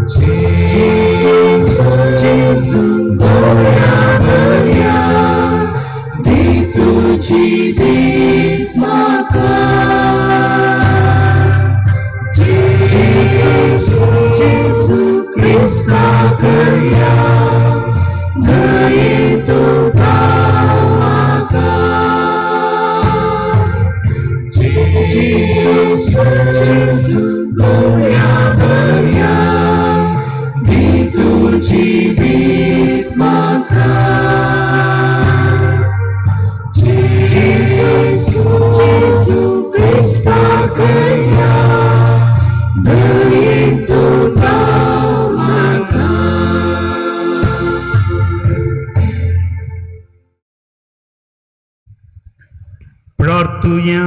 जेजू जेजू बऱ्या बऱ्या, दी तुजी भीत म्हाका. जेजू जेजू क्रिस्ता करया, दयेन तूं पाव म्हाका. जेजू जेजू बऱ्या बऱ्या, दी तुजी भीत म्हाका. जेजू जेजू क्रिस्ता करया, दयेन तूं पाव म्हाका. प्रार्थुया.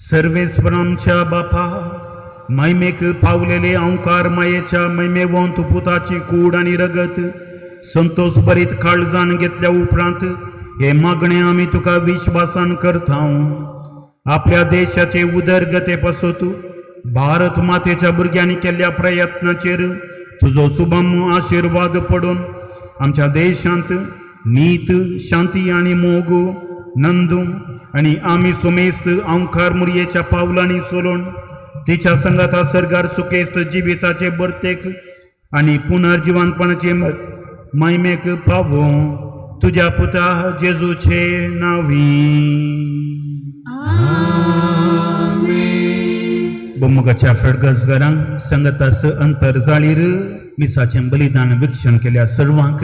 सर्वेस्पर आमच्या बापा, महिमेक पावलेले अंकार मायेच्या महिमेवंत पुताची कूड आनी रगत संतोष भरीत काळजान घेतल्या उपरांत हे मागणें आमी तुका विश्वासान करता. आपल्या देशाचे उदरगते पासत भारत मातेच्या भुरग्यांनी केल्ल्या प्रयत्नाचेर तुजो शुभम आशिर्वाद पडून आमच्या देशांत नीत, शांती आनी मोग नंदू आनी आमी सुमेस्त अंकार मुरयेच्या पावलांनी सोलून तिच्या संगाता सर्गार सुखेस्त जिविताचे बर्तेक आनी पुनर्जिवनपणाचे महिमेक पावो, तुज्या पुता जेजूचे नावी. बोमगाच्या फेडगजगारांक संगतास अंतर जाळीर मिसाचें बलिदान विक्षण केल्या सर्वांक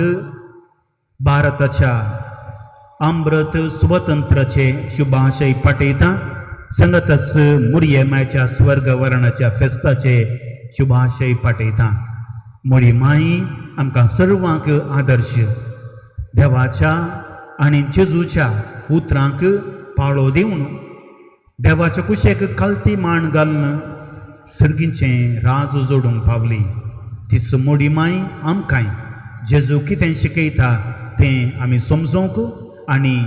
भारताच्या अमृत स्वतंत्राचे शुभाशय पाठयता. संगतस मुरये मायच्या स्वर्ग वरणाच्या फेस्ताचे शुभाशय पाठयता. मुरी माई आमकां सर्वांक आदर्श देवाच्या आनी जेजूच्या उतरांक पाळो दिवन देवाच्या कुशेक खालती मान घालून सर्गीचें राज जोडूंक पावली. ती मोडी माय आमकांय जेजू कितें शिकयता तें आमी समजोवंक आनी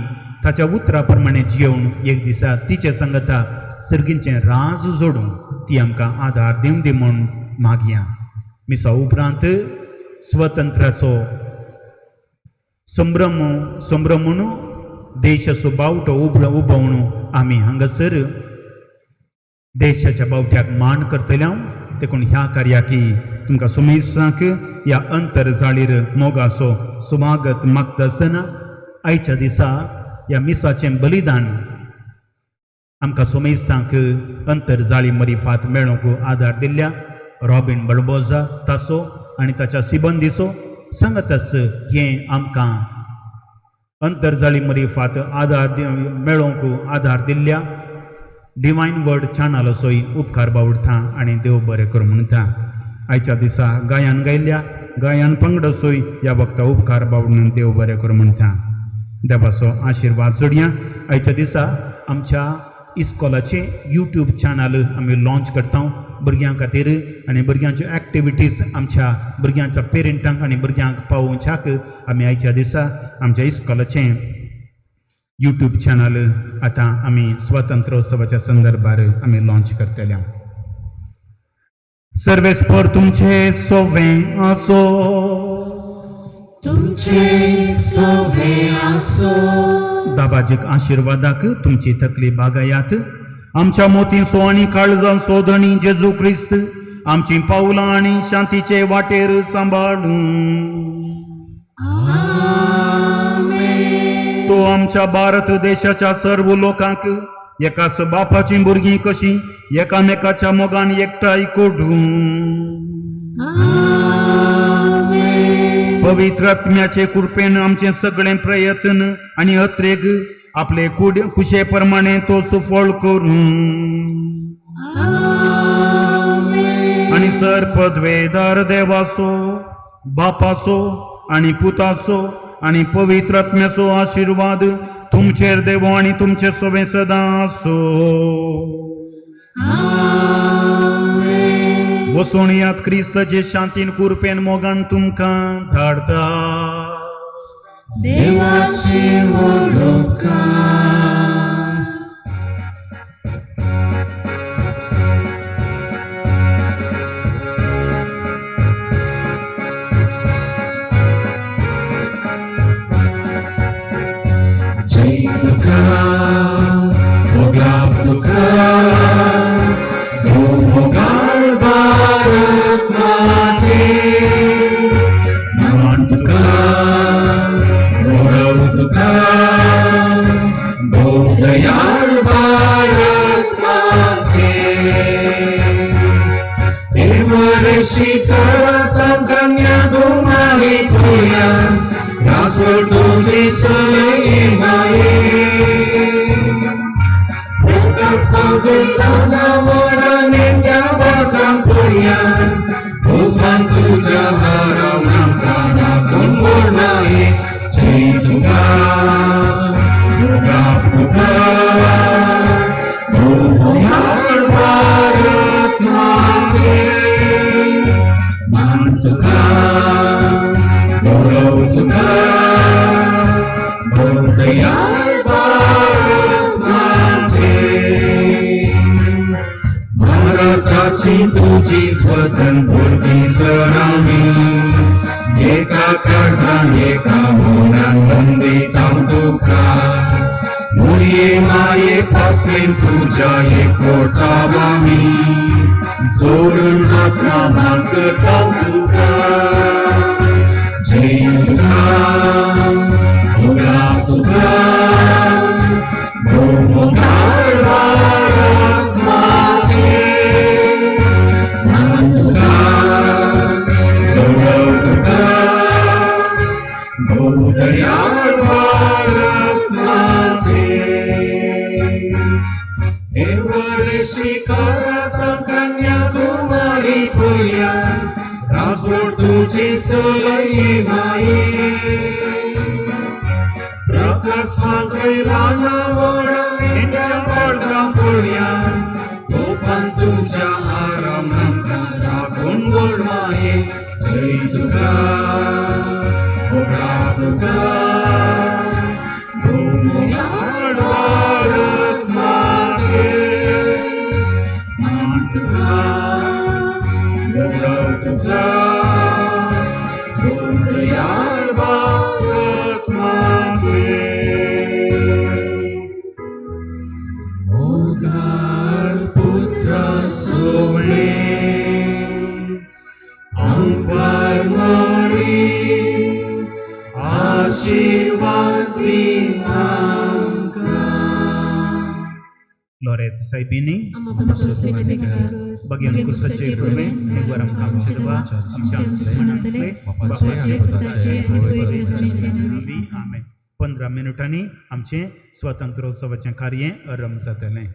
ताच्या उतरा प्रमाणे जियोवन एक दिसा तिचे सांगता सर्गीचें राज जोडूंक ती आमकां आदार दिवं दी म्हूण मागया. मिसा उपरांत स्वतंत्राचो संभ्रम संभ्रमून देशाचो बावटो उबोवन आमी हांगासर देशाच्या बावट्याक मान करतले हांव. देखून ह्या कार्याकी तुमकां सुमेसांक ह्या अंतरजाळीर मोगाचो सुवागत मागता आसतना आयच्या दिसा ह्या मिसाचें बलिदान आमकां सुमेसांक अंतरजाळी मरिफात मेळोवंक आदार दिल्ल्या रॉबीन बडबोजा ताचो आनी ताच्या सिबंदीचो, सांगतच हें आमकां अंतरजाळी मरिफात आदार मेळोवंक आदार दिल्ल्या डिवायन वर्ड चॅनलाचोय उपकार बावडटा आनी देव बरें कर म्हणटा. आयच्या दिसा गायन गायल्ल्या गायन पंगडाचोय ह्या वक्ता उपकार बावडून देव बरें कर म्हणटा. देवाचो आशिर्वाद जोडया. आयच्या दिसा आमच्या इस्कॉलाचें यूट्यूब चॅनल आमी लॉंच करता भुरग्यां खातीर आनी भुरग्यांच्यो एक्टिविटीज आमच्या भुरग्यांच्या पेरंटांक आनी भुरग्यांक पावोवच्याक आमी आयच्या दिसा आमच्या इस्कॉलाचें यूट्यूब चॅनल आतां आमी स्वातंत्र्योत्सवाच्या संदर्भार आमी लॉंच करतले. सर्वेस्पर तुमचे सोवे आसो. तुमचे सोवे आसो. दाबाजीक आशिर्वादाक तुमची तकली बागायात. आमच्या मोतींचो आनी काळजांचो धणी जेजू क्रिस्त आमची पावलां आनी शांतीचे वाटेर सांबाळूं. तो आमच्या भारत देशाच्या सर्व लोकांक एकाच बापाचीं भुरगीं कशीं एकामेकाच्या मोगान एकठांय करूं. पवित्र आत्म्याचे कृपेन आमचे सगळे प्रयत्न आनी अत्रेग आपले कुशे प्रमाणे तो सुफळ करूं. आनी सर पदवेदार देवाचो, बापाचो आनी पुताचो आनी पवित्र आत्म्याचो आशिर्वाद तुमचेर देवो आनी तुमचे सवे सदां आसो. वसोन यात क्रिस्ताचे शांतीन कुरपेन मोगान तुमकां धाडता. देवाची वडोकार. जय तुका, मोगलाब तुका, मोगाळ भारत माते, मान तुका, गौरव तुका, दयाळ भारत माते. देवऋषी करत कन्याकुमारी पुण्या रासोळ तुझी सलई माये. भूपान तुझ्या हाराव राखून मोडणाये. जय तुका, तुका, भारत माते, मान तुका, गौरव तुका, दयाळ भारत माते. भारताची तुझी स्वतंत्र भुरगीं सरामी, एका काळजान एका मनान वंदिता तुका. मुरये माये पासलेन तुज्या एकवटाव आमी, जोडून हात मान करता तुका. जय तुका, मोगला तुका, मोगाळ भारत माते, मान तुका, गौरव तुका, दयाळ भारत माते. देवर्षी करत कन्याकुमारी पुल्या रासोड तुझी सलई माये. प्रकाश कैलाना वड इंडिया पडगा पुल्या गोपान तुझ्या आराम राखून गोड माये. जय तुका, मोगला तुका, मोगाळ भारत माते, मान तुका, गौरव तुका, दयाळ भारत माते. मोगाळ पुत्र सोवे आमकार मारी आशीर्वाद दी आमकां. लोरेत सायबिनी आमा पासत बेगीन बगेन कुर्साचे कृपेन निवर आमकां आमचे देवा आमच्या दुस्मानांतले बापाचे पुताचे आनी पवित्र आत्म्याचे नांवान. आमेन. 15 मिनटांनी आमचें स्वातंत्र्योत्सवाचें कार्य आरंभ जातलें.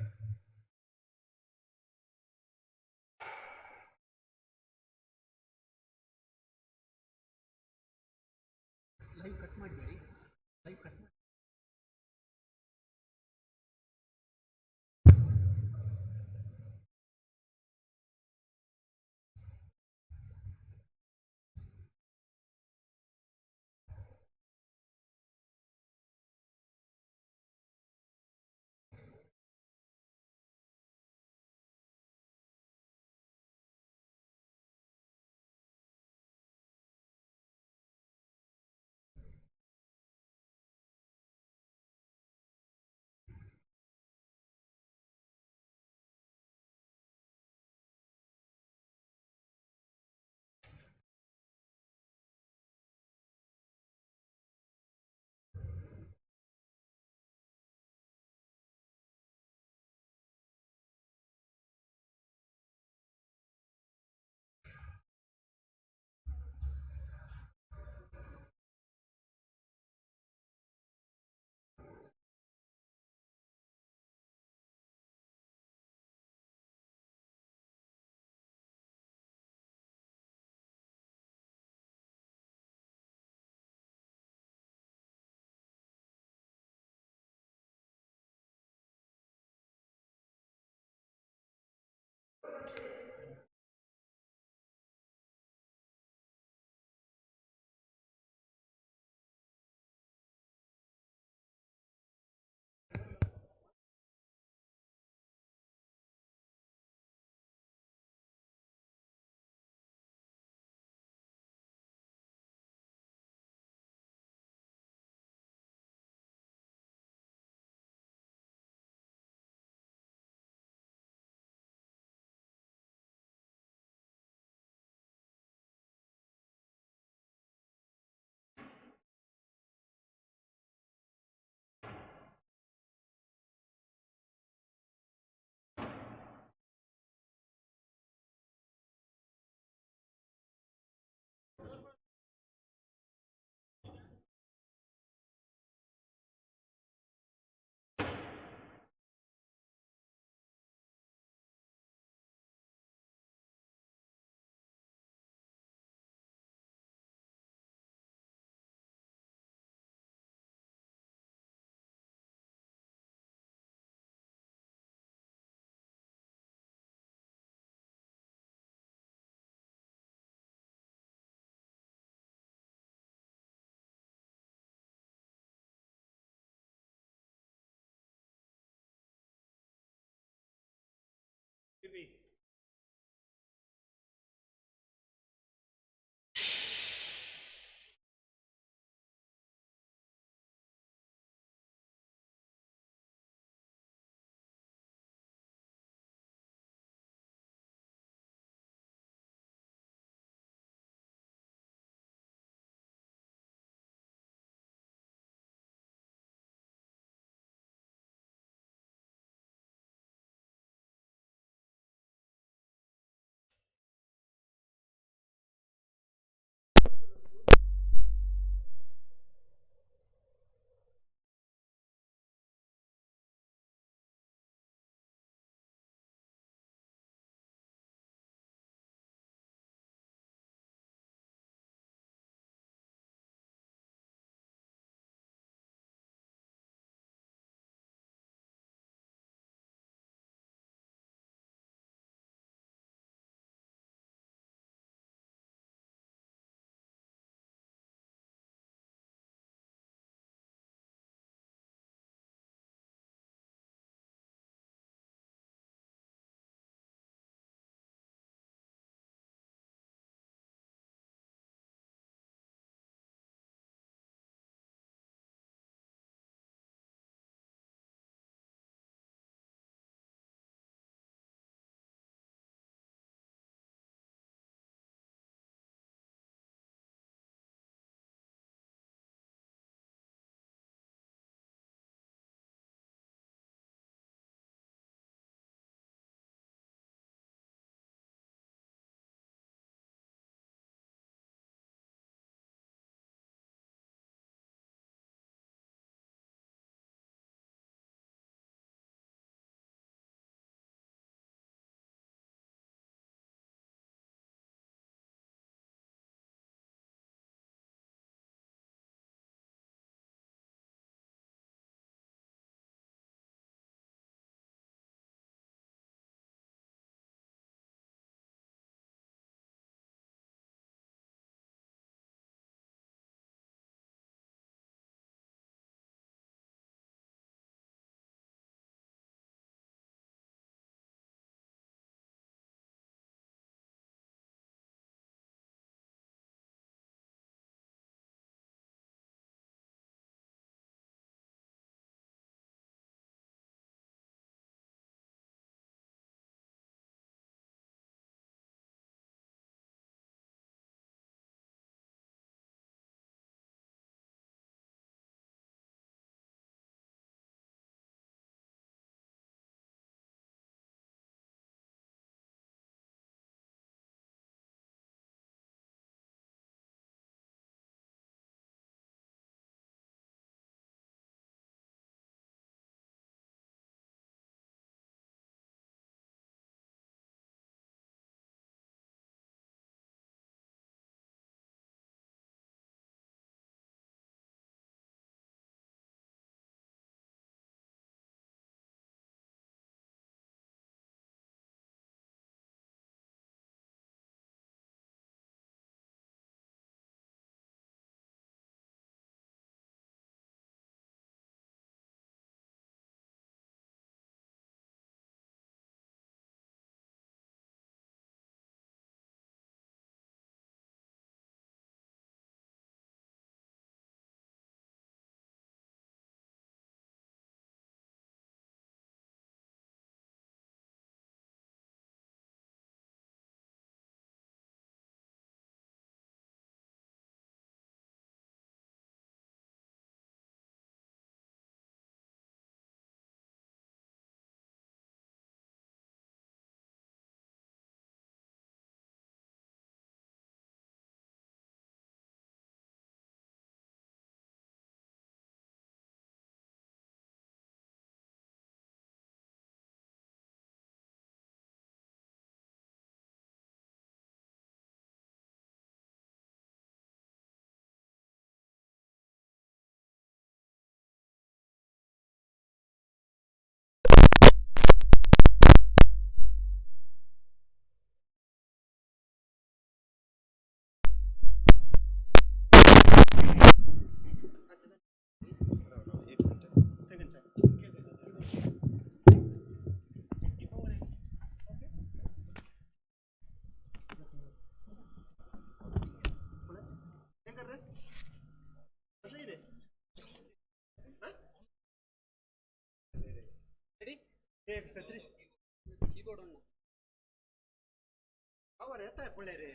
पावर येताय पळय रे,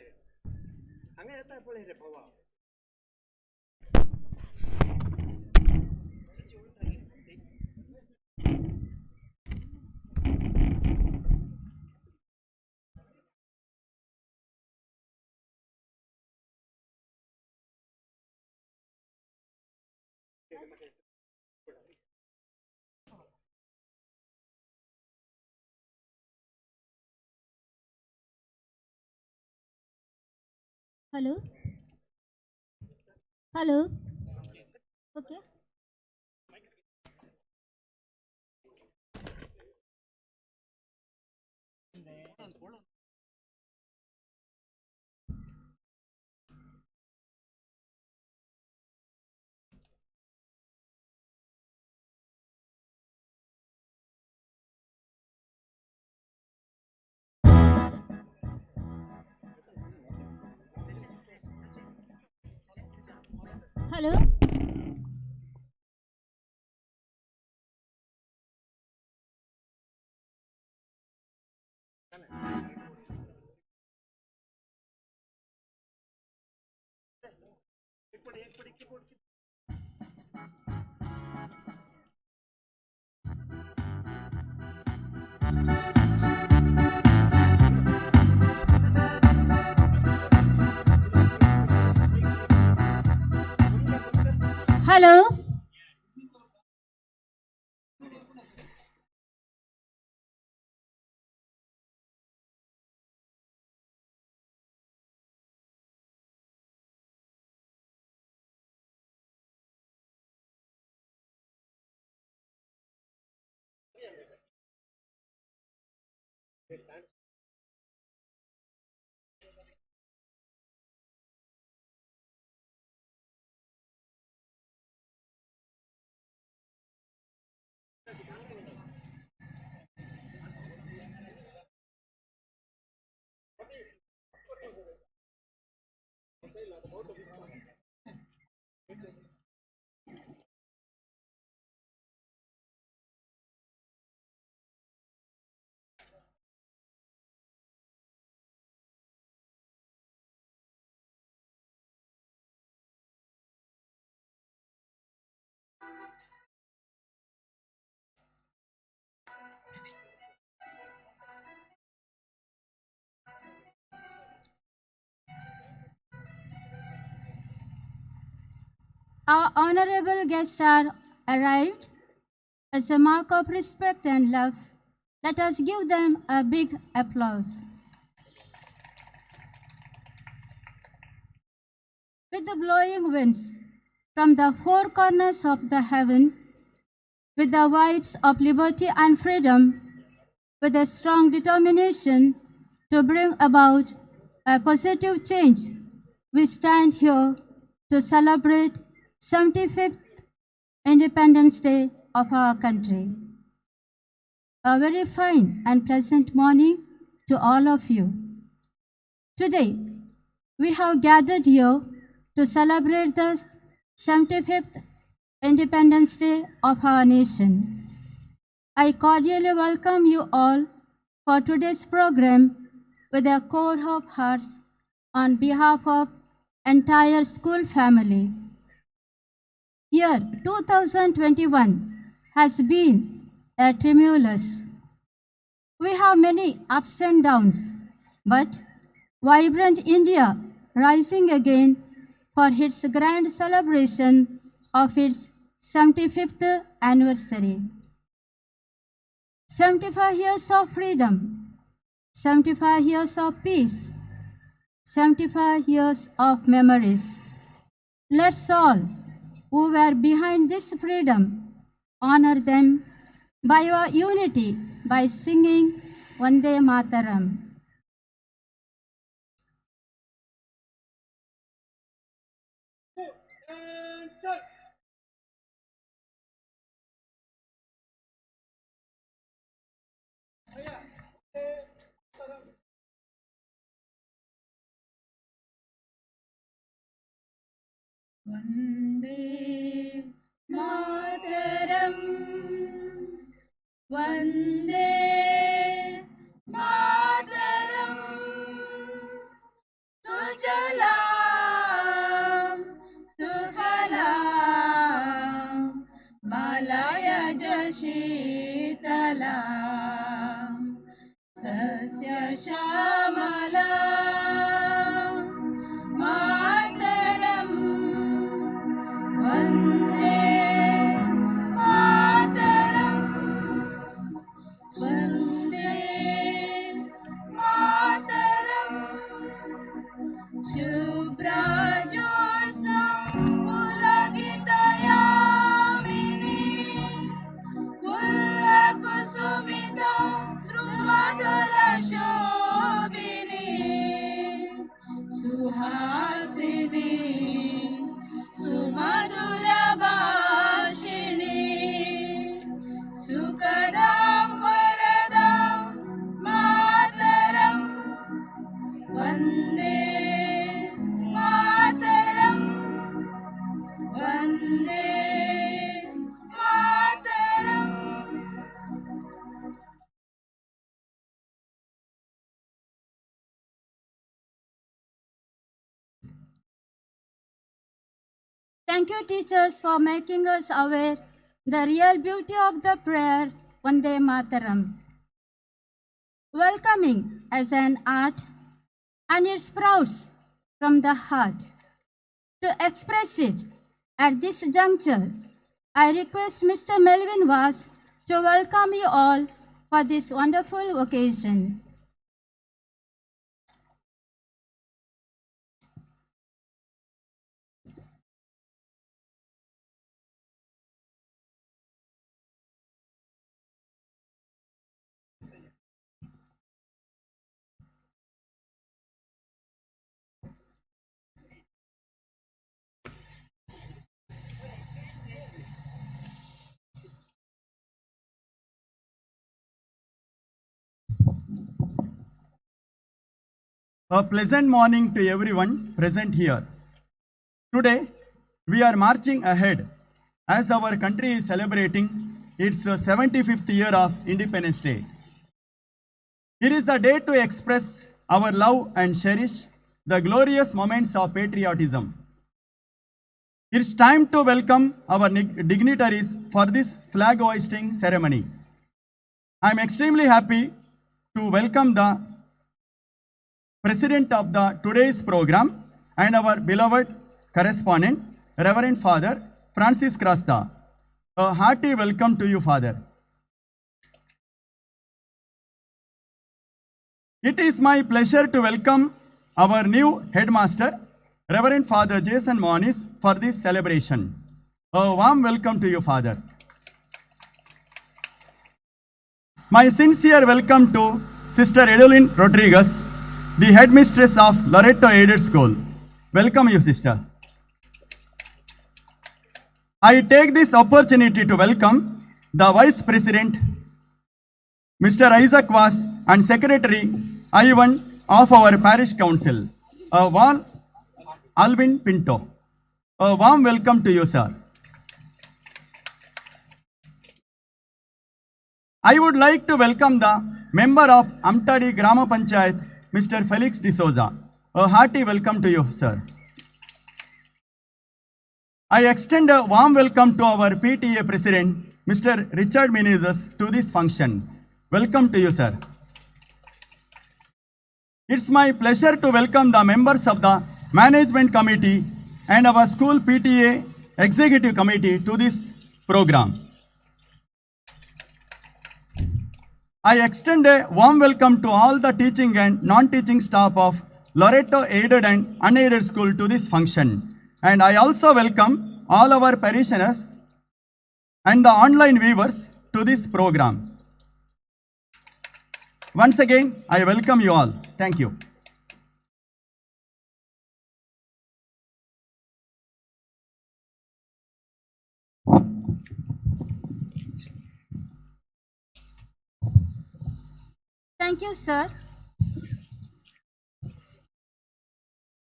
हांगा येताय पळय रे पावा. Hello, hello, okay. Hello, hello. Our honorable guests are arrived. As a mark of respect and love, let us give them a big applause. With the blowing winds from the four corners of the heaven, with the vibes of liberty and freedom, with a strong determination to bring about a positive change, we stand here to celebrate 75th Independence Day of our country. A very fine and pleasant morning to all of you. Today, we have gathered here to celebrate the 75th Independence Day of our nation. I cordially welcome you all for today's program with a core of hearts on behalf of entire school family. Year 2021 has been a tumultuous. We have many ups and downs, but vibrant India rising again for its grand celebration of its 75th anniversary. 75 years of freedom, 75 years of peace, 75 years of memories. Let's all who were behind this freedom honor them by our unity by singing Vande Mataram. Vande Mataram, Vande Mataram. Sujalam Sufalam Malayaj Shitalam Sasya Shyamalam Mataram. Vande Mataram. Vande Mataram. Shubhrajyotsna Pulakitayamini Purvakusumita Dhrumadalashobhini Suhasini Sumadhurabhashini Sukhadam Varadam Mataram. Vande Mataram. Vande Mataram. Thank you, teachers, for making us aware the real beauty of the prayer Vande Mataram. Welcoming as an art, and it sprouts from the heart. To express it at this juncture, I request Mr. Melvin Vaz to welcome you all for this wonderful occasion. A pleasant morning to everyone present here. Today, we are marching ahead as our country is celebrating its 75th year of Independence Day. It is the day to express our love and cherish the glorious moments of patriotism. It's time to welcome our dignitaries for this flag hoisting ceremony. I am extremely happy to welcome the President of the today's program and our beloved correspondent, Reverend Father Francis Crasta. A hearty welcome to you, Father. It is my pleasure to welcome our new headmaster, Reverend Father Jason Moniz, for this celebration. A warm welcome to you, Father. My sincere welcome to Sister Edeline Rodriguez, the headmistress of Loreto Aided School. Welcome you, sister. I take this opportunity to welcome the Vice President, Mr. Isaac Vaz, and Secretary Ivan of our Parish Council, Val Alvin Pinto. A warm welcome to you, sir. I would like to welcome the member of Amtadi Grama Panchayat, Mr. Felix D'Souza. A hearty welcome to you, sir. I extend a warm welcome to our PTA President, Mr. Richard Menezes, to this function. Welcome to you, sir. It's my pleasure to welcome the members of the Management Committee and our school PTA Executive Committee to this program. I extend a warm welcome to all the teaching and non-teaching staff of Loreto Aided and Unaided School to this function. And I also welcome all our parishioners and the online viewers to this program. Once again, I welcome you all. Thank you. Thank you, sir.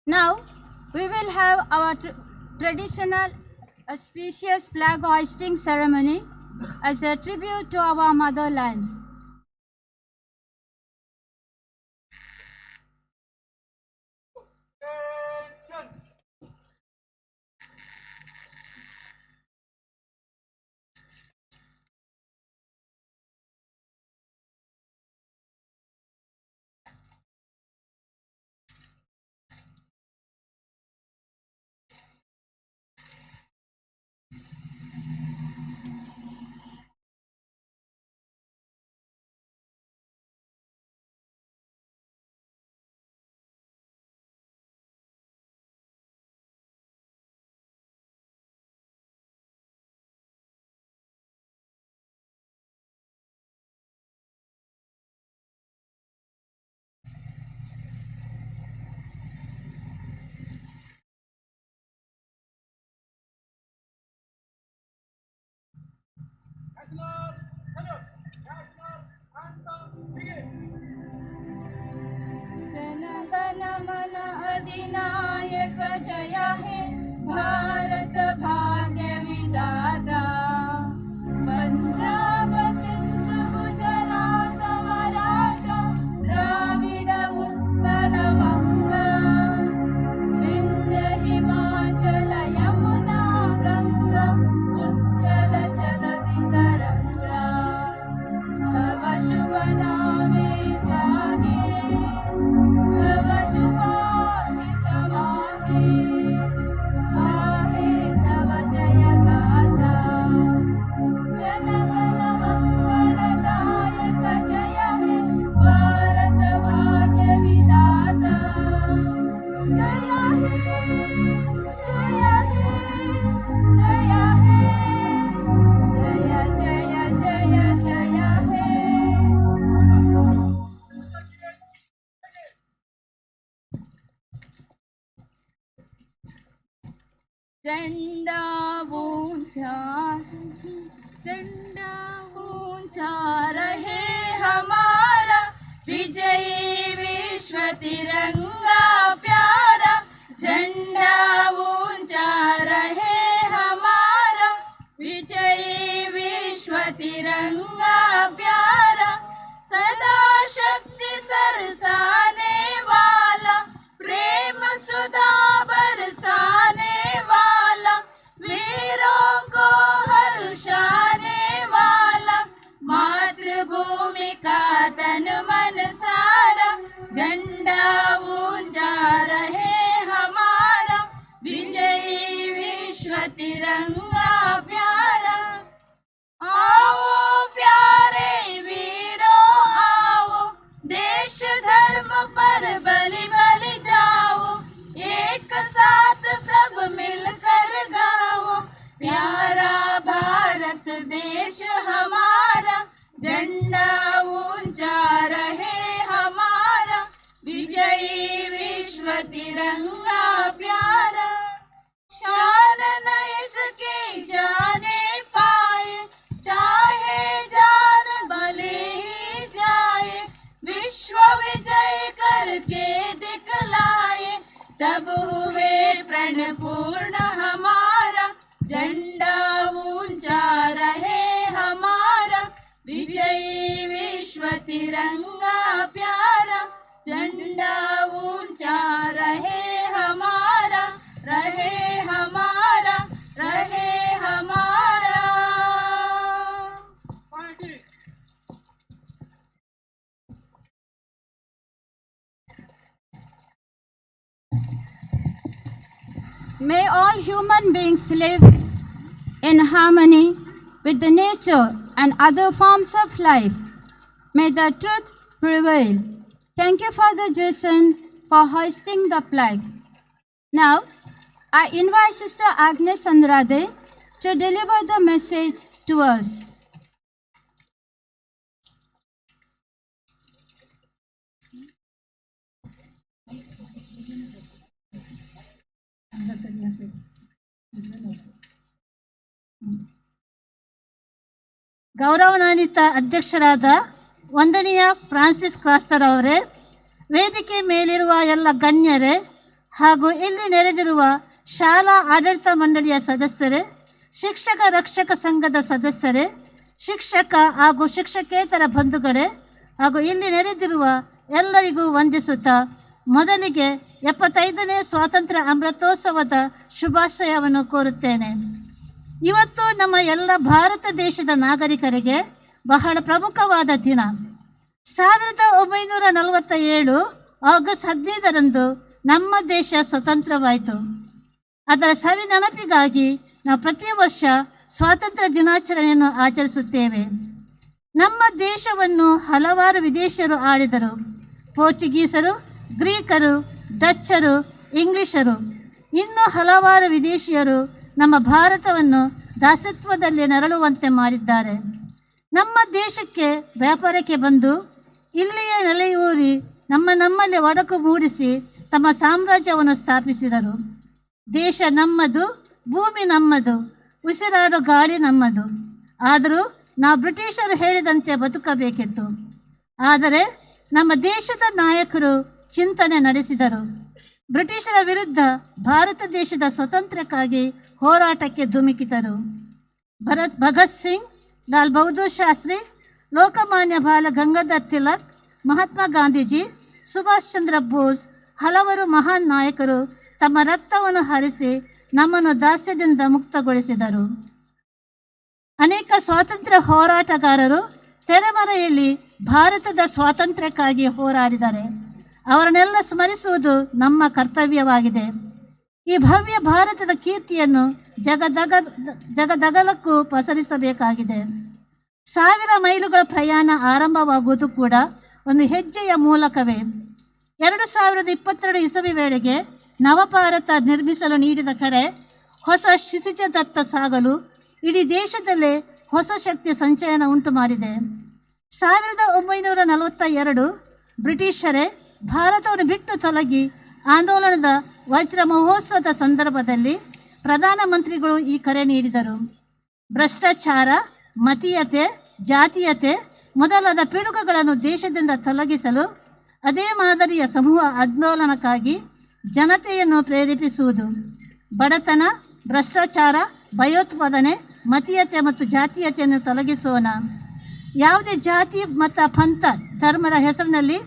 Now, we will have our traditional auspicious flag hoisting ceremony. as a tribute to our motherland. Jana Gana Mana अधिनायक जय हे भारत भाग्य विधाता। पंजाब सिंध गुजरात मराठा द्राविड उत्कल बंग विंध्य हिमाचल यमुना गंगा उज्जल चलति तरंगा। तव शुभ नामे जागे तव शुभ आशीष मागे गाहे तव जय गाथा। जनगण मंगलदायक जय हे भारत भाग्य विधाता। जय हे जय हे जय हे जय जय जय जय हे। झंडा ऊंचा झंडा ऊंचा रहे हमारा विजयी विश्व तिरंगा प्यारा। झंडा ऊंचा रहे हमारा विजयी विश्व तिरंगा प्यारा। सदा शक्ति सरसाने वाला प्रेम सुधा बरसाने वाला वीरों को हर्षाने वाला मातृभूमि का तन मन सारा। झंडा ऊंचा रहे हमारा विजयी विश्व तिरंगा प्यारा। आओ प्यारे वीरों आओ देश धर्म पर बलि बलि जाओ एक साथ सब मिलकर गाओ प्यारा भारत देश हमारा। झंडा ऊंचा रहे हमारा विजयी विश्व तिरंगा प्यारा। शान न इसके जाने पाए चाहे जान भले ही जाए विश्व विजय करके दिखलाए तब हुए प्रण पूर्ण हमारा। झंडा ऊंचा रहे हमारा विजयी विश्व तिरंगा प्यारा। झंडा ऊंचा रहे हमारा रहे हमारा रहे हमारा। May all human beings live in harmony with the nature and other forms of life. May the truth prevail. Thank you, Father Jason, for hoisting the flag. Now, I invite Sister Agnes Andrade to deliver the message to us. ಗೌರವಾನ್ವಿತ ಅಧ್ಯಕ್ಷರಾದ ವಂದನೀಯ Francis ಕ್ರಾಸ್ತರ್ ಅವರೇ, ವೇದಿಕೆ ಮೇಲಿರುವ ಎಲ್ಲ ಗಣ್ಯರೇ ಹಾಗೂ ಇಲ್ಲಿ ನೆರೆದಿರುವ ಶಾಲಾ ಆಡಳಿತ ಮಂಡಳಿಯ ಸದಸ್ಯರೇ, ಶಿಕ್ಷಕ ರಕ್ಷಕ ಸಂಘದ ಸದಸ್ಯರೇ, ಶಿಕ್ಷಕ ಹಾಗೂ ಶಿಕ್ಷಕೇತರ ಬಂಧುಗಳೇ ಹಾಗೂ ಇಲ್ಲಿ ನೆರೆದಿರುವ ಎಲ್ಲರಿಗೂ ವಂದಿಸುತ್ತಾ ಮೊದಲಿಗೆ 75ನೇ ಸ್ವಾತಂತ್ರ್ಯ ಅಮೃತೋತ್ಸವದ ಶುಭಾಶಯವನ್ನು ಕೋರುತ್ತೇನೆ. ಇವತ್ತು ನಮ್ಮ ಎಲ್ಲ ಭಾರತ ದೇಶದ ನಾಗರಿಕರಿಗೆ ಬಹಳ ಪ್ರಮುಖವಾದ ದಿನ. 1947 ಆಗಸ್ಟ್ 15ರಂದು ನಮ್ಮ ದೇಶ ಸ್ವತಂತ್ರವಾಯಿತು. ಅದರ ಸವಿ ನೆನಪಿಗಾಗಿ ನಾವು ಪ್ರತಿ ವರ್ಷ ಸ್ವಾತಂತ್ರ್ಯ ದಿನಾಚರಣೆಯನ್ನು ಆಚರಿಸುತ್ತೇವೆ. ನಮ್ಮ ದೇಶವನ್ನು ಹಲವಾರು ವಿದೇಶಿಯರು ಆಳಿದರು. ಪೋರ್ಚುಗೀಸರು, ಗ್ರೀಕರು, ಡಚ್ಚರು, ಇಂಗ್ಲಿಷರು, ಇನ್ನೂ ಹಲವಾರು ವಿದೇಶಿಯರು ನಮ್ಮ ಭಾರತವನ್ನು ದಾಸತ್ವದಲ್ಲಿ ನರಳುವಂತೆ ಮಾಡಿದ್ದಾರೆ. ನಮ್ಮ ದೇಶಕ್ಕೆ ವ್ಯಾಪಾರಕ್ಕೆ ಬಂದು ಇಲ್ಲಿಯೇ ನೆಲೆಯೂರಿ ನಮ್ಮಲ್ಲಿ ಒಡಕು ಮೂಡಿಸಿ ತಮ್ಮ ಸಾಮ್ರಾಜ್ಯವನ್ನು ಸ್ಥಾಪಿಸಿದರು. ದೇಶ ನಮ್ಮದು, ಭೂಮಿ ನಮ್ಮದು, ಉಸಿರಾಡೋ ಗಾಳಿ ನಮ್ಮದು. ಆದರೂ ನಾವು ಬ್ರಿಟಿಷರು ಹೇಳಿದಂತೆ ಬದುಕಬೇಕಿತ್ತು. ಆದರೆ ನಮ್ಮ ದೇಶದ ನಾಯಕರು ಚಿಂತನೆ ನಡೆಸಿದರು. ಬ್ರಿಟಿಷರ ವಿರುದ್ಧ ಭಾರತ ದೇಶದ ಸ್ವಾತಂತ್ರ್ಯಕ್ಕಾಗಿ ಹೋರಾಟಕ್ಕೆ ಧುಮುಕಿದರು. ಭಗತ್ ಸಿಂಗ್, ಲಾಲ್ ಬಹದ್ದೂರ್ ಶಾಸ್ತ್ರಿ, ಲೋಕಮಾನ್ಯ ಬಾಲ ಗಂಗಾಧರ್ ತಿಲಕ್, ಮಹಾತ್ಮ ಗಾಂಧೀಜಿ, ಸುಭಾಷ್ ಚಂದ್ರ ಬೋಸ್ ಹಲವರು ಮಹಾನ್ ನಾಯಕರು ತಮ್ಮ ರಕ್ತವನ್ನು ಹರಿಸಿ ನಮ್ಮನ್ನು ದಾಸ್ಯದಿಂದ ಮುಕ್ತಗೊಳಿಸಿದರು. ಅನೇಕ ಸ್ವಾತಂತ್ರ್ಯ ಹೋರಾಟಗಾರರು ತೆರೆಮರೆಯಲ್ಲಿ ಭಾರತದ ಸ್ವಾತಂತ್ರ್ಯಕ್ಕಾಗಿ ಹೋರಾಡಿದ್ದಾರೆ. ಅವರನ್ನೆಲ್ಲ ಸ್ಮರಿಸುವುದು ನಮ್ಮ ಕರ್ತವ್ಯವಾಗಿದೆ. ಈ ಭವ್ಯ ಭಾರತದ ಕೀರ್ತಿಯನ್ನು ಜಗದಗಲಕ್ಕೂ ಪಸರಿಸಬೇಕಾಗಿದೆ. 1000 ಮೈಲುಗಳ ಪ್ರಯಾಣ ಆರಂಭವಾಗುವುದು ಕೂಡ ಒಂದು ಹೆಜ್ಜೆಯ ಮೂಲಕವೇ. 2022 ಇಸವಿ ವೇಳೆಗೆ ನವಭಾರತ ನಿರ್ಮಿಸಲು ನೀಡಿದ ಕರೆ ಹೊಸ ಕ್ಷಿತಿಜದತ್ತ ಸಾಗಲು ಇಡೀ ದೇಶದಲ್ಲೇ ಹೊಸ ಶಕ್ತಿ ಸಂಚಯನ ಉಂಟು ಮಾಡಿದೆ. 1942 ಬ್ರಿಟಿಷರೇ ಭಾರತವನ್ನು ಬಿಟ್ಟು ತೊಲಗಿ ಆಂದೋಲನದ ವಜ್ರ ಮಹೋತ್ಸವದ ಸಂದರ್ಭದಲ್ಲಿ ಪ್ರಧಾನಮಂತ್ರಿಗಳು ಈ ಕರೆ ನೀಡಿದರು. ಭ್ರಷ್ಟಾಚಾರ, ಮತೀಯತೆ, ಜಾತೀಯತೆ ಮೊದಲಾದ ಪಿಡುಗುಗಳನ್ನು ದೇಶದಿಂದ ತೊಲಗಿಸಲು ಅದೇ ಮಾದರಿಯ ಸಮೂಹ ಆಂದೋಲನಕ್ಕಾಗಿ ಜನತೆಯನ್ನು ಪ್ರೇರೇಪಿಸುವುದು. ಬಡತನ, ಭ್ರಷ್ಟಾಚಾರ, ಭಯೋತ್ಪಾದನೆ, ಮತೀಯತೆ ಮತ್ತು ಜಾತೀಯತೆಯನ್ನು ತೊಲಗಿಸೋಣ. ಯಾವುದೇ ಜಾತಿ ಮತ್ತು ಪಂಥ, ಧರ್ಮದ ಹೆಸರಿನಲ್ಲಿ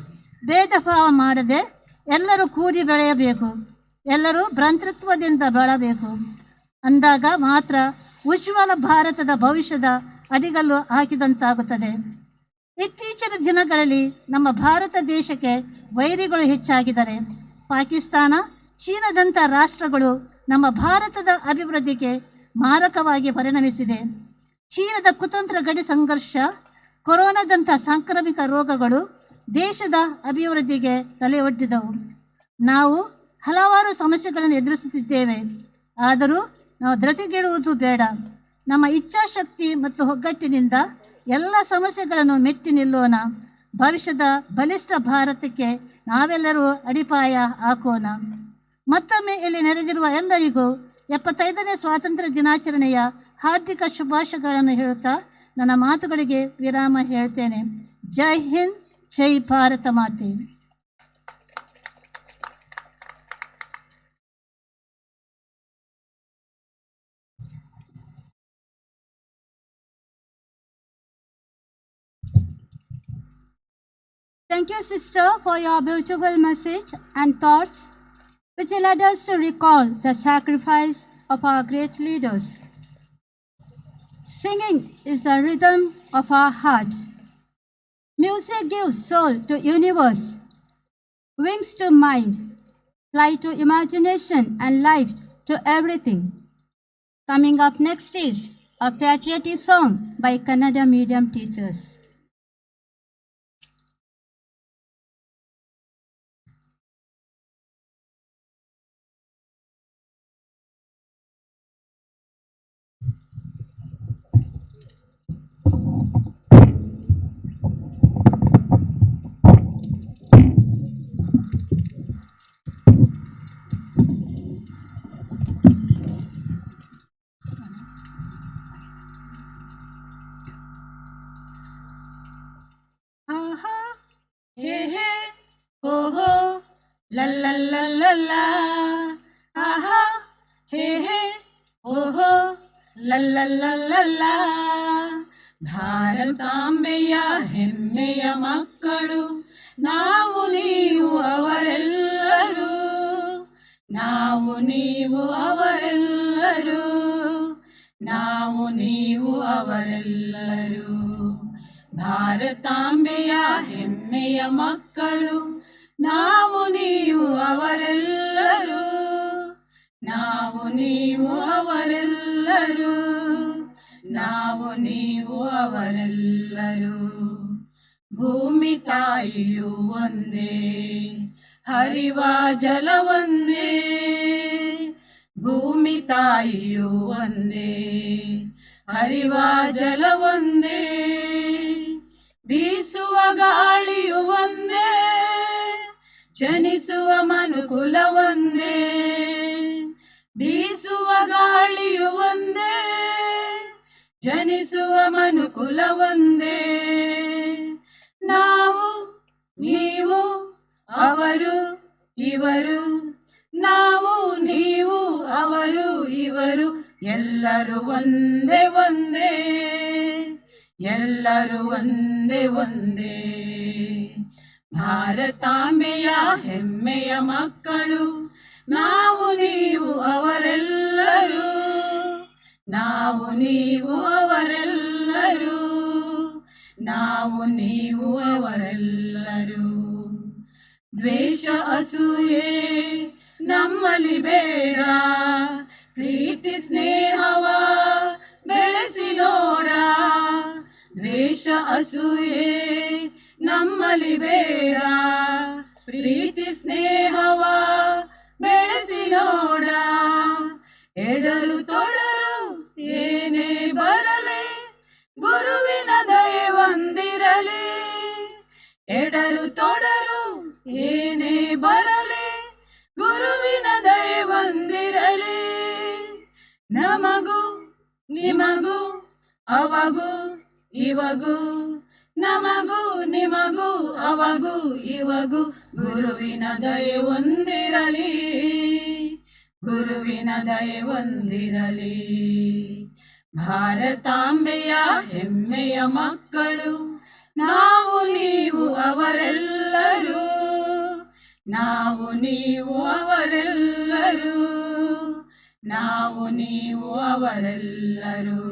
ಭೇದ ಭಾವ ಮಾಡದೆ ಎಲ್ಲರೂ ಕೂಡಿ ಬೆಳೆಯಬೇಕು. ಎಲ್ಲರೂ ಭ್ರಾತೃತ್ವದಿಂದ ಬಾಳಬೇಕು. ಅಂದಾಗ ಮಾತ್ರ ಉಜ್ವಲ ಭಾರತದ ಭವಿಷ್ಯದ ಅಡಿಗಲ್ಲು ಹಾಕಿದಂತಾಗುತ್ತದೆ. ಇತ್ತೀಚಿನ ದಿನಗಳಲ್ಲಿ ನಮ್ಮ ಭಾರತ ದೇಶಕ್ಕೆ ವೈರಿಗಳು ಹೆಚ್ಚಾಗಿದ್ದಾರೆ. ಪಾಕಿಸ್ತಾನ, ಚೀನಾದಂಥ ರಾಷ್ಟ್ರಗಳು ನಮ್ಮ ಭಾರತದ ಅಭಿವೃದ್ಧಿಗೆ ಮಾರಕವಾಗಿ ಪರಿಣಮಿಸಿದೆ. ಚೀನಾದ ಕುತಂತ್ರ ಗಡಿ ಸಂಘರ್ಷ, ಕೊರೋನಾದಂಥ ಸಾಂಕ್ರಾಮಿಕ ರೋಗಗಳು ದೇಶದ ಅಭಿವೃದ್ಧಿಗೆ ತಲೆ ಒಡ್ಡಿದವು. ನಾವು ಹಲವಾರು ಸಮಸ್ಯೆಗಳನ್ನು ಎದುರಿಸುತ್ತಿದ್ದೇವೆ. ಆದರೂ ನಾವು ಧೃತಿಗೆಡುವುದು ಬೇಡ. ನಮ್ಮ ಇಚ್ಛಾಶಕ್ತಿ ಮತ್ತು ಒಗ್ಗಟ್ಟಿನಿಂದ ಎಲ್ಲ ಸಮಸ್ಯೆಗಳನ್ನು ಮೆಟ್ಟಿ ನಿಲ್ಲೋಣ. ಭವಿಷ್ಯದ ಬಲಿಷ್ಠ ಭಾರತಕ್ಕೆ ನಾವೆಲ್ಲರೂ ಅಡಿಪಾಯ ಹಾಕೋಣ. ಮತ್ತೊಮ್ಮೆ ಇಲ್ಲಿ ನೆರೆದಿರುವ ಎಲ್ಲರಿಗೂ 75ನೇ ಸ್ವಾತಂತ್ರ್ಯ ದಿನಾಚರಣೆಯ ಹಾರ್ದಿಕ ಶುಭಾಶಯಗಳನ್ನು ಹೇಳುತ್ತಾ ನನ್ನ ಮಾತುಗಳಿಗೆ ವಿರಾಮ ಹೇಳ್ತೇನೆ. ಜೈ ಹಿಂದ್, ಜೈ ಭಾರತ ಮಾತೆ. Thank you, sister, for your beautiful message and thoughts, which led us to recall the sacrifice of our great leaders. Singing is the rhythm of our heart. Music gives soul to universe, wings to mind, flight to imagination, and life to everything. Coming up next is a patriotic song by Kannada medium teachers. La la la la la, aha, hey hey, oh ho, la la la la la. ಭಾರತಾಂಬೆಯ ಹೆಮ್ಮೆಯ ಮಕ್ಕಳು ನಾವು ನೀವು ಅವರೆಲ್ಲರೂ, ನಾವು ನೀವು ಅವರೆಲ್ಲರೂ, ನಾವು ನೀವು ಅವರೆಲ್ಲರೂ. ಭಾರತಾಂಬೆಯ ಹೆಮ್ಮೆಯ ಮಕ್ಕಳು ನಾವು ನೀವು ಅವರೆಲ್ಲರೂ, ನಾವು ನೀವು ಅವರೆಲ್ಲರೂ, ನಾವು ನೀವು ಅವರೆಲ್ಲರೂ. ಭೂಮಿ ತಾಯಿಯು ಒಂದೇ, ಹರಿವ ಜಲವೊಂದೇ, ಭೂಮಿ ತಾಯಿಯು ಒಂದೇ, ಹರಿವ ಜಲವೊಂದೇ, ಬೀಸುವ ಗಾಳಿಯು ಒಂದೇ, ಜನಿಸುವ ಮನುಕುಲ ಒಂದೇ, ಬೀಸುವ ಗಾಳಿಯು ಒಂದೇ, ಜನಿಸುವ ಮನುಕುಲ ಒಂದೇ. ನಾವು ನೀವು ಅವರು ಇವರು, ನಾವು ನೀವು ಅವರು ಇವರು, ಎಲ್ಲರೂ ಒಂದೇ ಒಂದೇ, ಎಲ್ಲರೂ ಒಂದೇ ಒಂದೇ. ಭಾರತಾಂಬೆಯ ಹೆಮ್ಮೆಯ ಮಕ್ಕಳು ನಾವು ನೀವು ಅವರೆಲ್ಲರೂ, ನಾವು ನೀವು ಅವರೆಲ್ಲರೂ, ನಾವು ನೀವು ಅವರೆಲ್ಲರೂ. ದ್ವೇಷ ಅಸೂಯೆ ನಮ್ಮಲ್ಲಿ ಬೇಡ, ಪ್ರೀತಿ ಸ್ನೇಹವ ಬೆಳೆಸಿ ನೋಡ. ದ್ವೇಷ ಅಸೂಯೆ ನಮ್ಮಲ್ಲಿ ಬೇಡ, ಪ್ರೀತಿ ಸ್ನೇಹವ ಬೆಳೆಸಿ ನೋಡ. ಎಡರು ತೊಡರು ಏನೇ ಬರಲಿ, ಗುರುವಿನ ದಯೆ ಒಂದಿರಲಿ. ಎಡರು ತೊಡರು ಏನೇ ಬರಲಿ, ಗುರುವಿನ ದಯೆ ಒಂದಿರಲಿ. ನಮಗೂ ನಿಮಗೂ ಅವಗೂ ಇವಗೂ, ನಮಗೂ ನಿಮಗೂ ಅವಗೂ ಇವಗೂ, ಗುರುವಿನ ದಯೆ ಒಂದಿರಲಿ, ಗುರುವಿನ ದಯೆ ಒಂದಿರಲಿ. ಭಾರತಾಂಬೆಯ ಹೆಮ್ಮೆಯ ಮಕ್ಕಳು ನಾವು ನೀವು ಅವರೆಲ್ಲರೂ, ನಾವು ನೀವು ಅವರೆಲ್ಲರೂ, ನಾವು ನೀವು ಅವರೆಲ್ಲರೂ.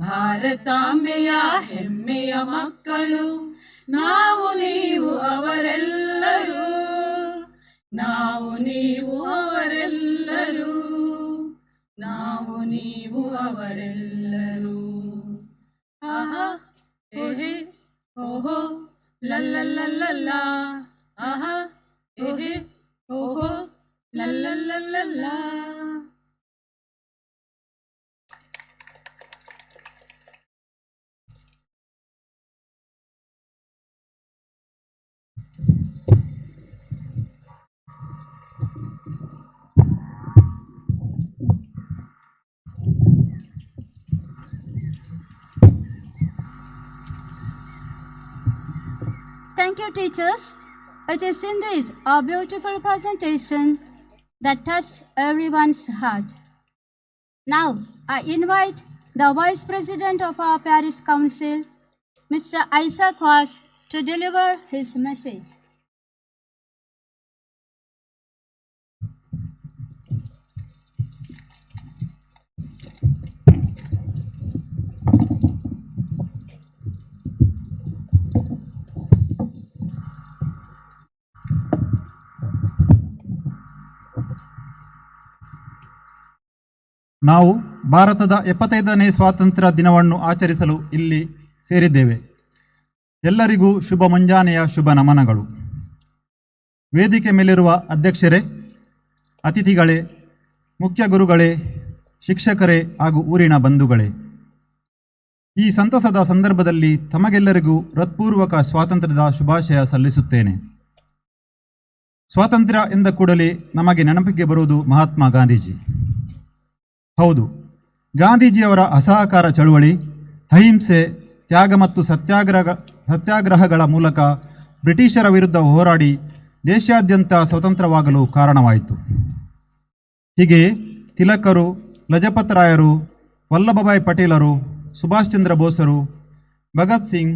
ಭಾರತಾಂಬೆಯ ಹೆಮ್ಮೆಯ ಮಕ್ಕಳು ನಾವು ನೀವು ಅವರೆಲ್ಲರೂ, ನಾವು ನೀವು ಅವರೆಲ್ಲರೂ, ನಾವು ನೀವು ಅವರೆಲ್ಲರೂ. ಆಹಾ ಏಹೇ ಓಹೋ ಲಲ್ಲಲ್ಲಲ್ಲ, ಆಹಾ ಏಹೇ ಓಹೋ ಲಲ್ಲಲ್ಲಲ್ಲ. Thank you, teachers. It is indeed a beautiful presentation that touched everyone's heart. Now, I invite the Vice President of our Parish Council, Mr. Isaac Vaz, to deliver his message. ನಾವು ಭಾರತದ 75ನೇ ಸ್ವಾತಂತ್ರ್ಯ ದಿನವನ್ನು ಆಚರಿಸಲು ಇಲ್ಲಿ ಸೇರಿದ್ದೇವೆ. ಎಲ್ಲರಿಗೂ ಶುಭ ಮುಂಜಾನೆಯ ಶುಭ ನಮನಗಳು. ವೇದಿಕೆ ಮೇಲಿರುವ ಅಧ್ಯಕ್ಷರೇ, ಅತಿಥಿಗಳೇ, ಮುಖ್ಯ ಗುರುಗಳೇ, ಶಿಕ್ಷಕರೇ ಹಾಗೂ ಊರಿನ ಬಂಧುಗಳೇ, ಈ ಸಂತಸದ ಸಂದರ್ಭದಲ್ಲಿ ತಮಗೆಲ್ಲರಿಗೂ ಹೃತ್ಪೂರ್ವಕ ಸ್ವಾತಂತ್ರ್ಯದ ಶುಭಾಶಯ ಸಲ್ಲಿಸುತ್ತೇನೆ. ಸ್ವಾತಂತ್ರ್ಯ ಎಂದ ಕೂಡಲೇ ನಮಗೆ ನೆನಪಿಗೆ ಬರುವುದು ಮಹಾತ್ಮ ಗಾಂಧೀಜಿ. ಹೌದು, ಗಾಂಧೀಜಿಯವರ ಅಸಹಕಾರ ಚಳುವಳಿ, ಅಹಿಂಸೆ, ತ್ಯಾಗ ಮತ್ತು ಸತ್ಯಾಗ್ರಹಗಳ ಮೂಲಕ ಬ್ರಿಟಿಷರ ವಿರುದ್ಧ ಹೋರಾಡಿ ದೇಶಾದ್ಯಂತ ಸ್ವತಂತ್ರವಾಗಲು ಕಾರಣವಾಯಿತು. ಹೀಗೆಯೇ ತಿಲಕರು, ಲಜಪತ್ ರಾಯರು, ವಲ್ಲಭಭಾಯ್ ಪಟೇಲರು, ಸುಭಾಷ್ ಚಂದ್ರ ಬೋಸರು, ಭಗತ್ ಸಿಂಗ್,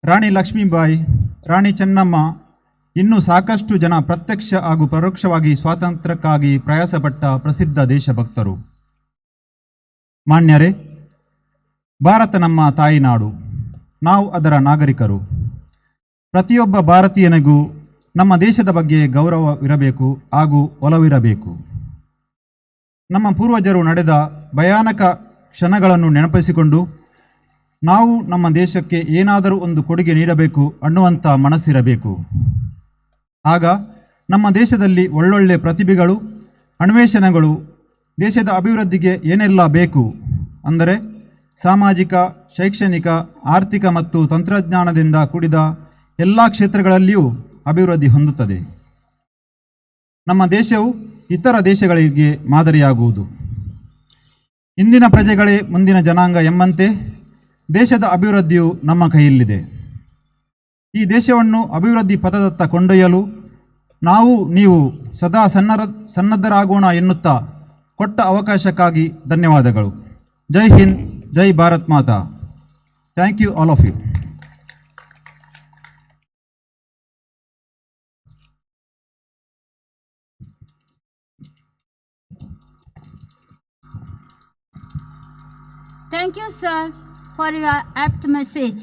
ರಾಣಿ ಲಕ್ಷ್ಮೀಬಾಯಿ, ರಾಣಿ ಚೆನ್ನಮ್ಮ, ಇನ್ನೂ ಸಾಕಷ್ಟು ಜನ ಪ್ರತ್ಯಕ್ಷ ಹಾಗೂ ಪರೋಕ್ಷವಾಗಿ ಸ್ವಾತಂತ್ರ್ಯಕ್ಕಾಗಿ ಪ್ರಯಾಸಪಟ್ಟ ಪ್ರಸಿದ್ಧ ದೇಶಭಕ್ತರು. ಮಾನ್ಯರೇ, ಭಾರತ ನಮ್ಮ ತಾಯಿನಾಡು, ನಾವು ಅದರ ನಾಗರಿಕರು. ಪ್ರತಿಯೊಬ್ಬ ಭಾರತೀಯನಿಗೂ ನಮ್ಮ ದೇಶದ ಬಗ್ಗೆ ಗೌರವವಿರಬೇಕು ಹಾಗೂ ಒಲವಿರಬೇಕು. ನಮ್ಮ ಪೂರ್ವಜರು ನಡೆದ ಭಯಾನಕ ಕ್ಷಣಗಳನ್ನು ನೆನಪಿಸಿಕೊಂಡು ನಾವು ನಮ್ಮ ದೇಶಕ್ಕೆ ಏನಾದರೂ ಒಂದು ಕೊಡುಗೆ ನೀಡಬೇಕು ಅನ್ನುವಂಥ ಮನಸ್ಸಿರಬೇಕು. ಆಗ ನಮ್ಮ ದೇಶದಲ್ಲಿ ಒಳ್ಳೊಳ್ಳೆ ಪ್ರತಿಭೆಗಳು, ಅನ್ವೇಷಣೆಗಳು, ದೇಶದ ಅಭಿವೃದ್ಧಿಗೆ ಏನೆಲ್ಲ ಬೇಕು ಅಂದರೆ ಸಾಮಾಜಿಕ, ಶೈಕ್ಷಣಿಕ, ಆರ್ಥಿಕ ಮತ್ತು ತಂತ್ರಜ್ಞಾನದಿಂದ ಕೂಡಿದ ಎಲ್ಲ ಕ್ಷೇತ್ರಗಳಲ್ಲಿಯೂ ಅಭಿವೃದ್ಧಿ ಹೊಂದುತ್ತದೆ. ನಮ್ಮ ದೇಶವು ಇತರ ದೇಶಗಳಿಗೆ ಮಾದರಿಯಾಗುವುದು. ಇಂದಿನ ಪ್ರಜೆಗಳೇ ಮುಂದಿನ ಜನಾಂಗ ಎಂಬಂತೆ ದೇಶದ ಅಭಿವೃದ್ಧಿಯು ನಮ್ಮ ಕೈಯಲ್ಲಿದೆ. ಈ ದೇಶವನ್ನು ಅಭಿವೃದ್ಧಿ ಪಥದತ್ತ ಕೊಂಡೊಯ್ಯಲು ನಾವು ನೀವು ಸದಾ ಸನ್ನದ್ಧರಾಗೋಣ ಎನ್ನುತ್ತಾ ಕೊಟ್ಟ ಅವಕಾಶಕ್ಕಾಗಿ ಧನ್ಯವಾದಗಳು. ಜೈ ಹಿಂದ್, ಜೈ ಭಾರತ್ ಮಾತಾ. Thank you all of you. Thank you, sir, for your apt message.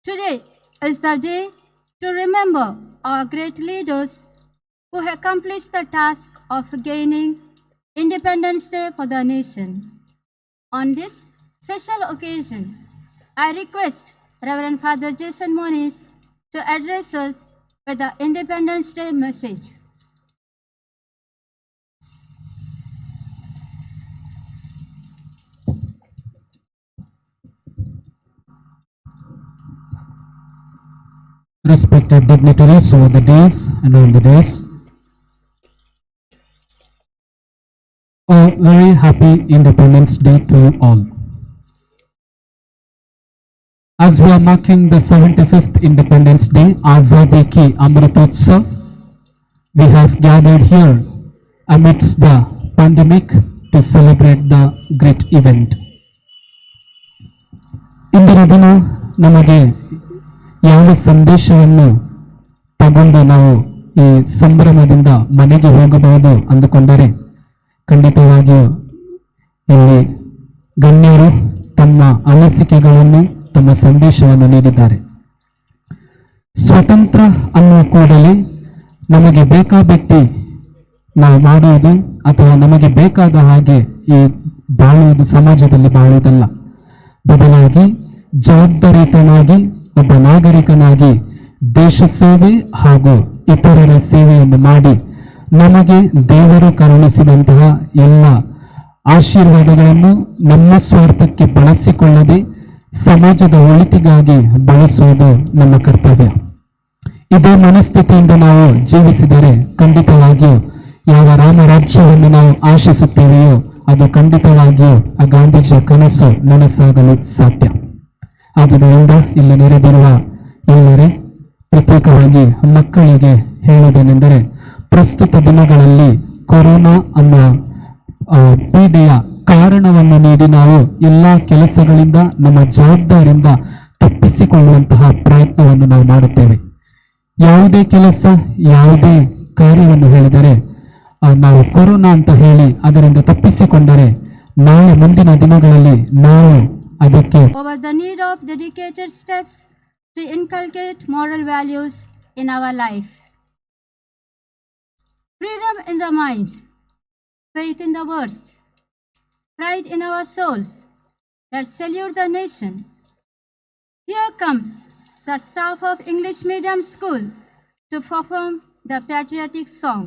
Today is the day to remember our great leaders who accomplished the task of gaining Independence Day for the nation. On this special occasion, I request Reverend Father Jason Moniz to address us with the Independence Day message. Respected dignitaries over the days and all the days, a very happy Independence Day to you all. As we are marking the 75th Independence Day, Azadi Ki Amritotsav, we have gathered here amidst the pandemic to celebrate the great event. ಇಂದಿನ ದಿನ ನಮಗೆ ಯಾವ ಸಂದೇಶವನ್ನು ತಗೊಂಡು ನಾವು ಈ ಸಂಭ್ರಮದಿಂದ ಮನೆಗೆ ಹೋಗಬಹುದು ಅಂದುಕೊಂಡರೆ, ಖಂಡಿತವಾಗಿಯೂ ಇಲ್ಲಿ ಗಣ್ಯರು ತಮ್ಮ ಅನಿಸಿಕೆಗಳನ್ನು, ತಮ್ಮ ಸಂದೇಶವನ್ನು ನೀಡಿದ್ದಾರೆ. ಸ್ವತಂತ್ರ ಅನ್ನುವ ಕೂಡಲೇ ನಮಗೆ ಬೇಕಾಬಿಟ್ಟಿ ನಾವು ಮಾಡುವುದು ಅಥವಾ ನಮಗೆ ಬೇಕಾದ ಹಾಗೆ ಈ ಬಾಳುವುದು, ಸಮಾಜದಲ್ಲಿ ಬಾಳುವುದಲ್ಲ. ಬದಲಾಗಿ ಜವಾಬ್ದಾರಿತನಾಗಿ, ಒಬ್ಬ ನಾಗರಿಕನಾಗಿ ದೇಶ ಸೇವೆ ಹಾಗೂ ಇತರರ ಸೇವೆಯನ್ನು ಮಾಡಿ ನಮಗೆ ದೇವರು ಕರುಣಿಸಿದಂತಹ ಎಲ್ಲ ಆಶೀರ್ವಾದಗಳನ್ನು ನಮ್ಮ ಸ್ವಾರ್ಥಕ್ಕೆ ಬಳಸಿಕೊಳ್ಳದೆ ಸಮಾಜದ ಒಳಿತಿಗಾಗಿ ಬಳಸುವುದು ನಮ್ಮ ಕರ್ತವ್ಯ. ಇದೇ ಮನಸ್ಥಿತಿಯಿಂದ ನಾವು ಜೀವಿಸಿದರೆ ಖಂಡಿತವಾಗಿಯೂ ಯಾವ ರಾಮರಾಜ್ಯವನ್ನು ನಾವು ಆಶಿಸುತ್ತೇವೆಯೋ ಅದು ಖಂಡಿತವಾಗಿಯೂ ಆ ಗಾಂಧೀಜಿಯ ಕನಸು ನನಸಾಗಲು ಸಾಧ್ಯ. ಆದುದರಿಂದ ಇಲ್ಲಿ ನೆರೆದಿರುವ ಎಲ್ಲರೇ, ಪ್ರತ್ಯೇಕವಾಗಿ ಮಕ್ಕಳಿಗೆ ಹೇಳುವುದೇನೆಂದರೆ, ಪ್ರಸ್ತುತ ದಿನಗಳಲ್ಲಿ ಕೊರೋನಾ ಅನ್ನೋ ಪೀಡೆಯ ಕಾರಣವನ್ನು ನೀಡಿ ನಾವು ಎಲ್ಲ ಕೆಲಸಗಳಿಂದ, ನಮ್ಮ ಜವಾಬ್ದಾರಿಯಿಂದ ತಪ್ಪಿಸಿಕೊಳ್ಳುವಂತಹ ಪ್ರಯತ್ನವನ್ನು ನಾವು ಮಾಡುತ್ತೇವೆ. ಯಾವುದೇ ಕೆಲಸ, ಯಾವುದೇ ಕಾರ್ಯವನ್ನು ಹೇಳಿದರೆ ನಾವು ಕೊರೋನಾ ಅಂತ ಹೇಳಿ ಅದರಿಂದ ತಪ್ಪಿಸಿಕೊಂಡರೆ ನಾಳೆ ಮುಂದಿನ ದಿನಗಳಲ್ಲಿ ನಾವು ಅದಕ್ಕೆ over the need of dedicated steps to inculcate moral values in our life. Freedom in the mind, faith in the words, pride in our souls. Let's salute the nation. Here comes the staff of English Medium School to perform the patriotic song.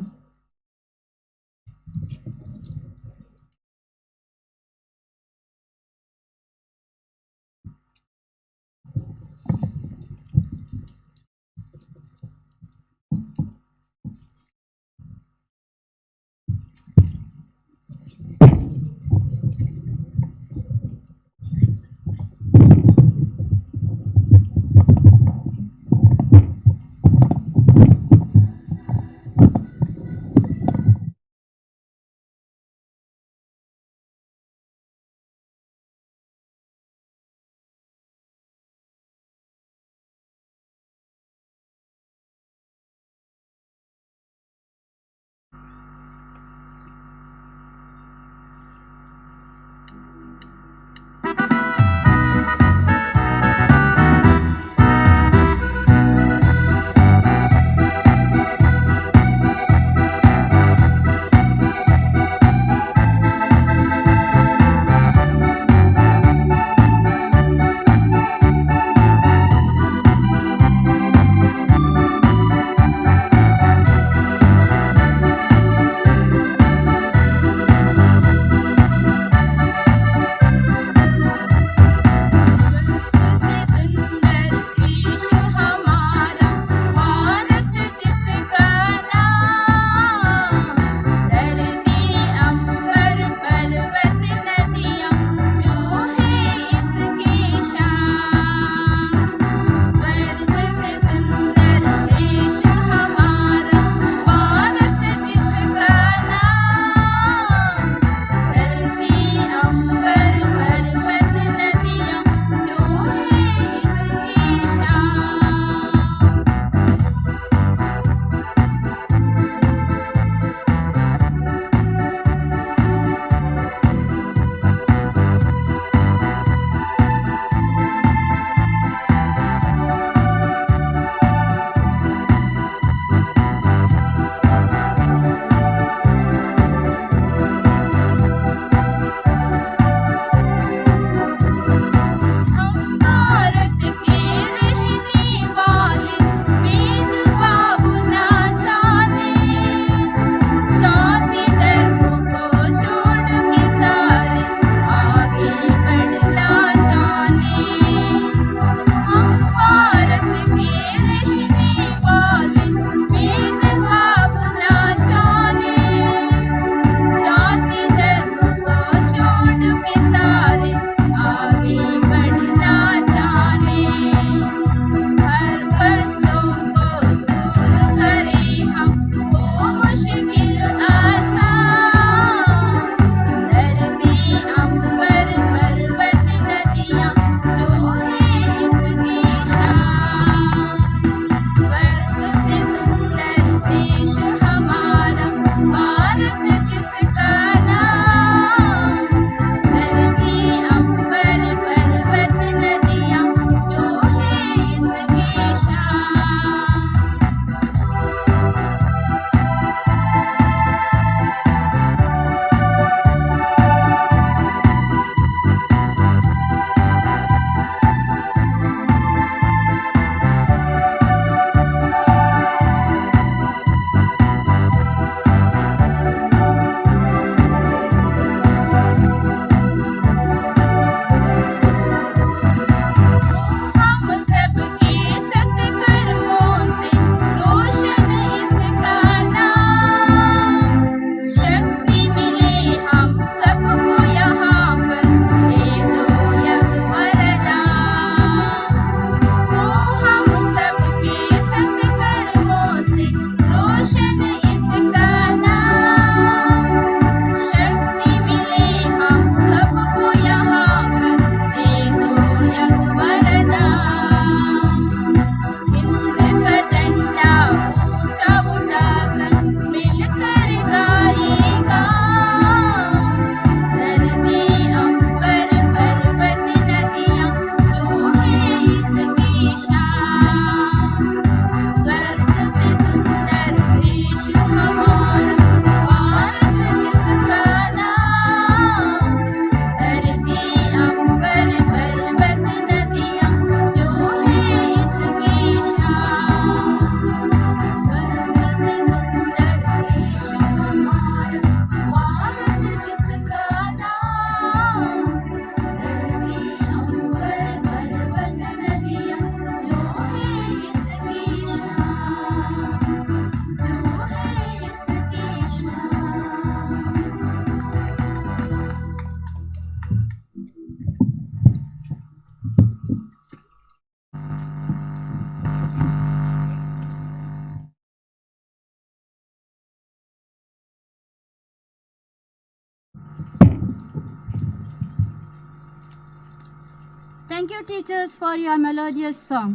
Thank you, teachers, for your melodious song.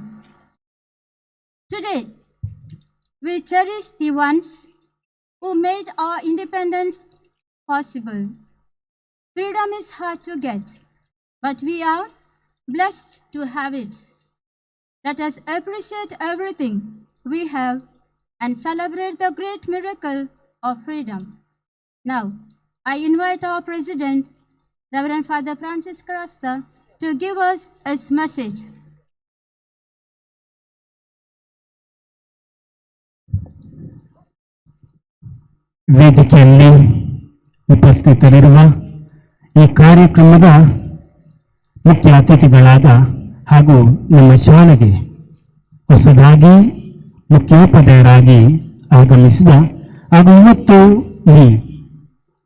Today, we cherish the ones who made our independence possible. Freedom is hard to get, but we are blessed to have it. Let us appreciate everything we have and celebrate the great miracle of freedom. Now, I invite our President, Reverend Father Francis Crasta, to give us his message. ವೇದಿಕೆಯಲ್ಲಿ ಉಪಸ್ಥಿತರಿರುವ ಈ ಕಾರ್ಯಕ್ರಮದ ಮುಖ್ಯ ಅತಿಥಿಗಳಾದ ಹಾಗೂ ನಮ್ಮ ಶಾಲೆಗೆ ಹೊಸದಾಗಿ ಮುಖ್ಯೋಪಾಧ್ಯಾಯರಾಗಿ ಆಗಮಿಸಿದ ಹಾಗೂ ಇವತ್ತು ಈ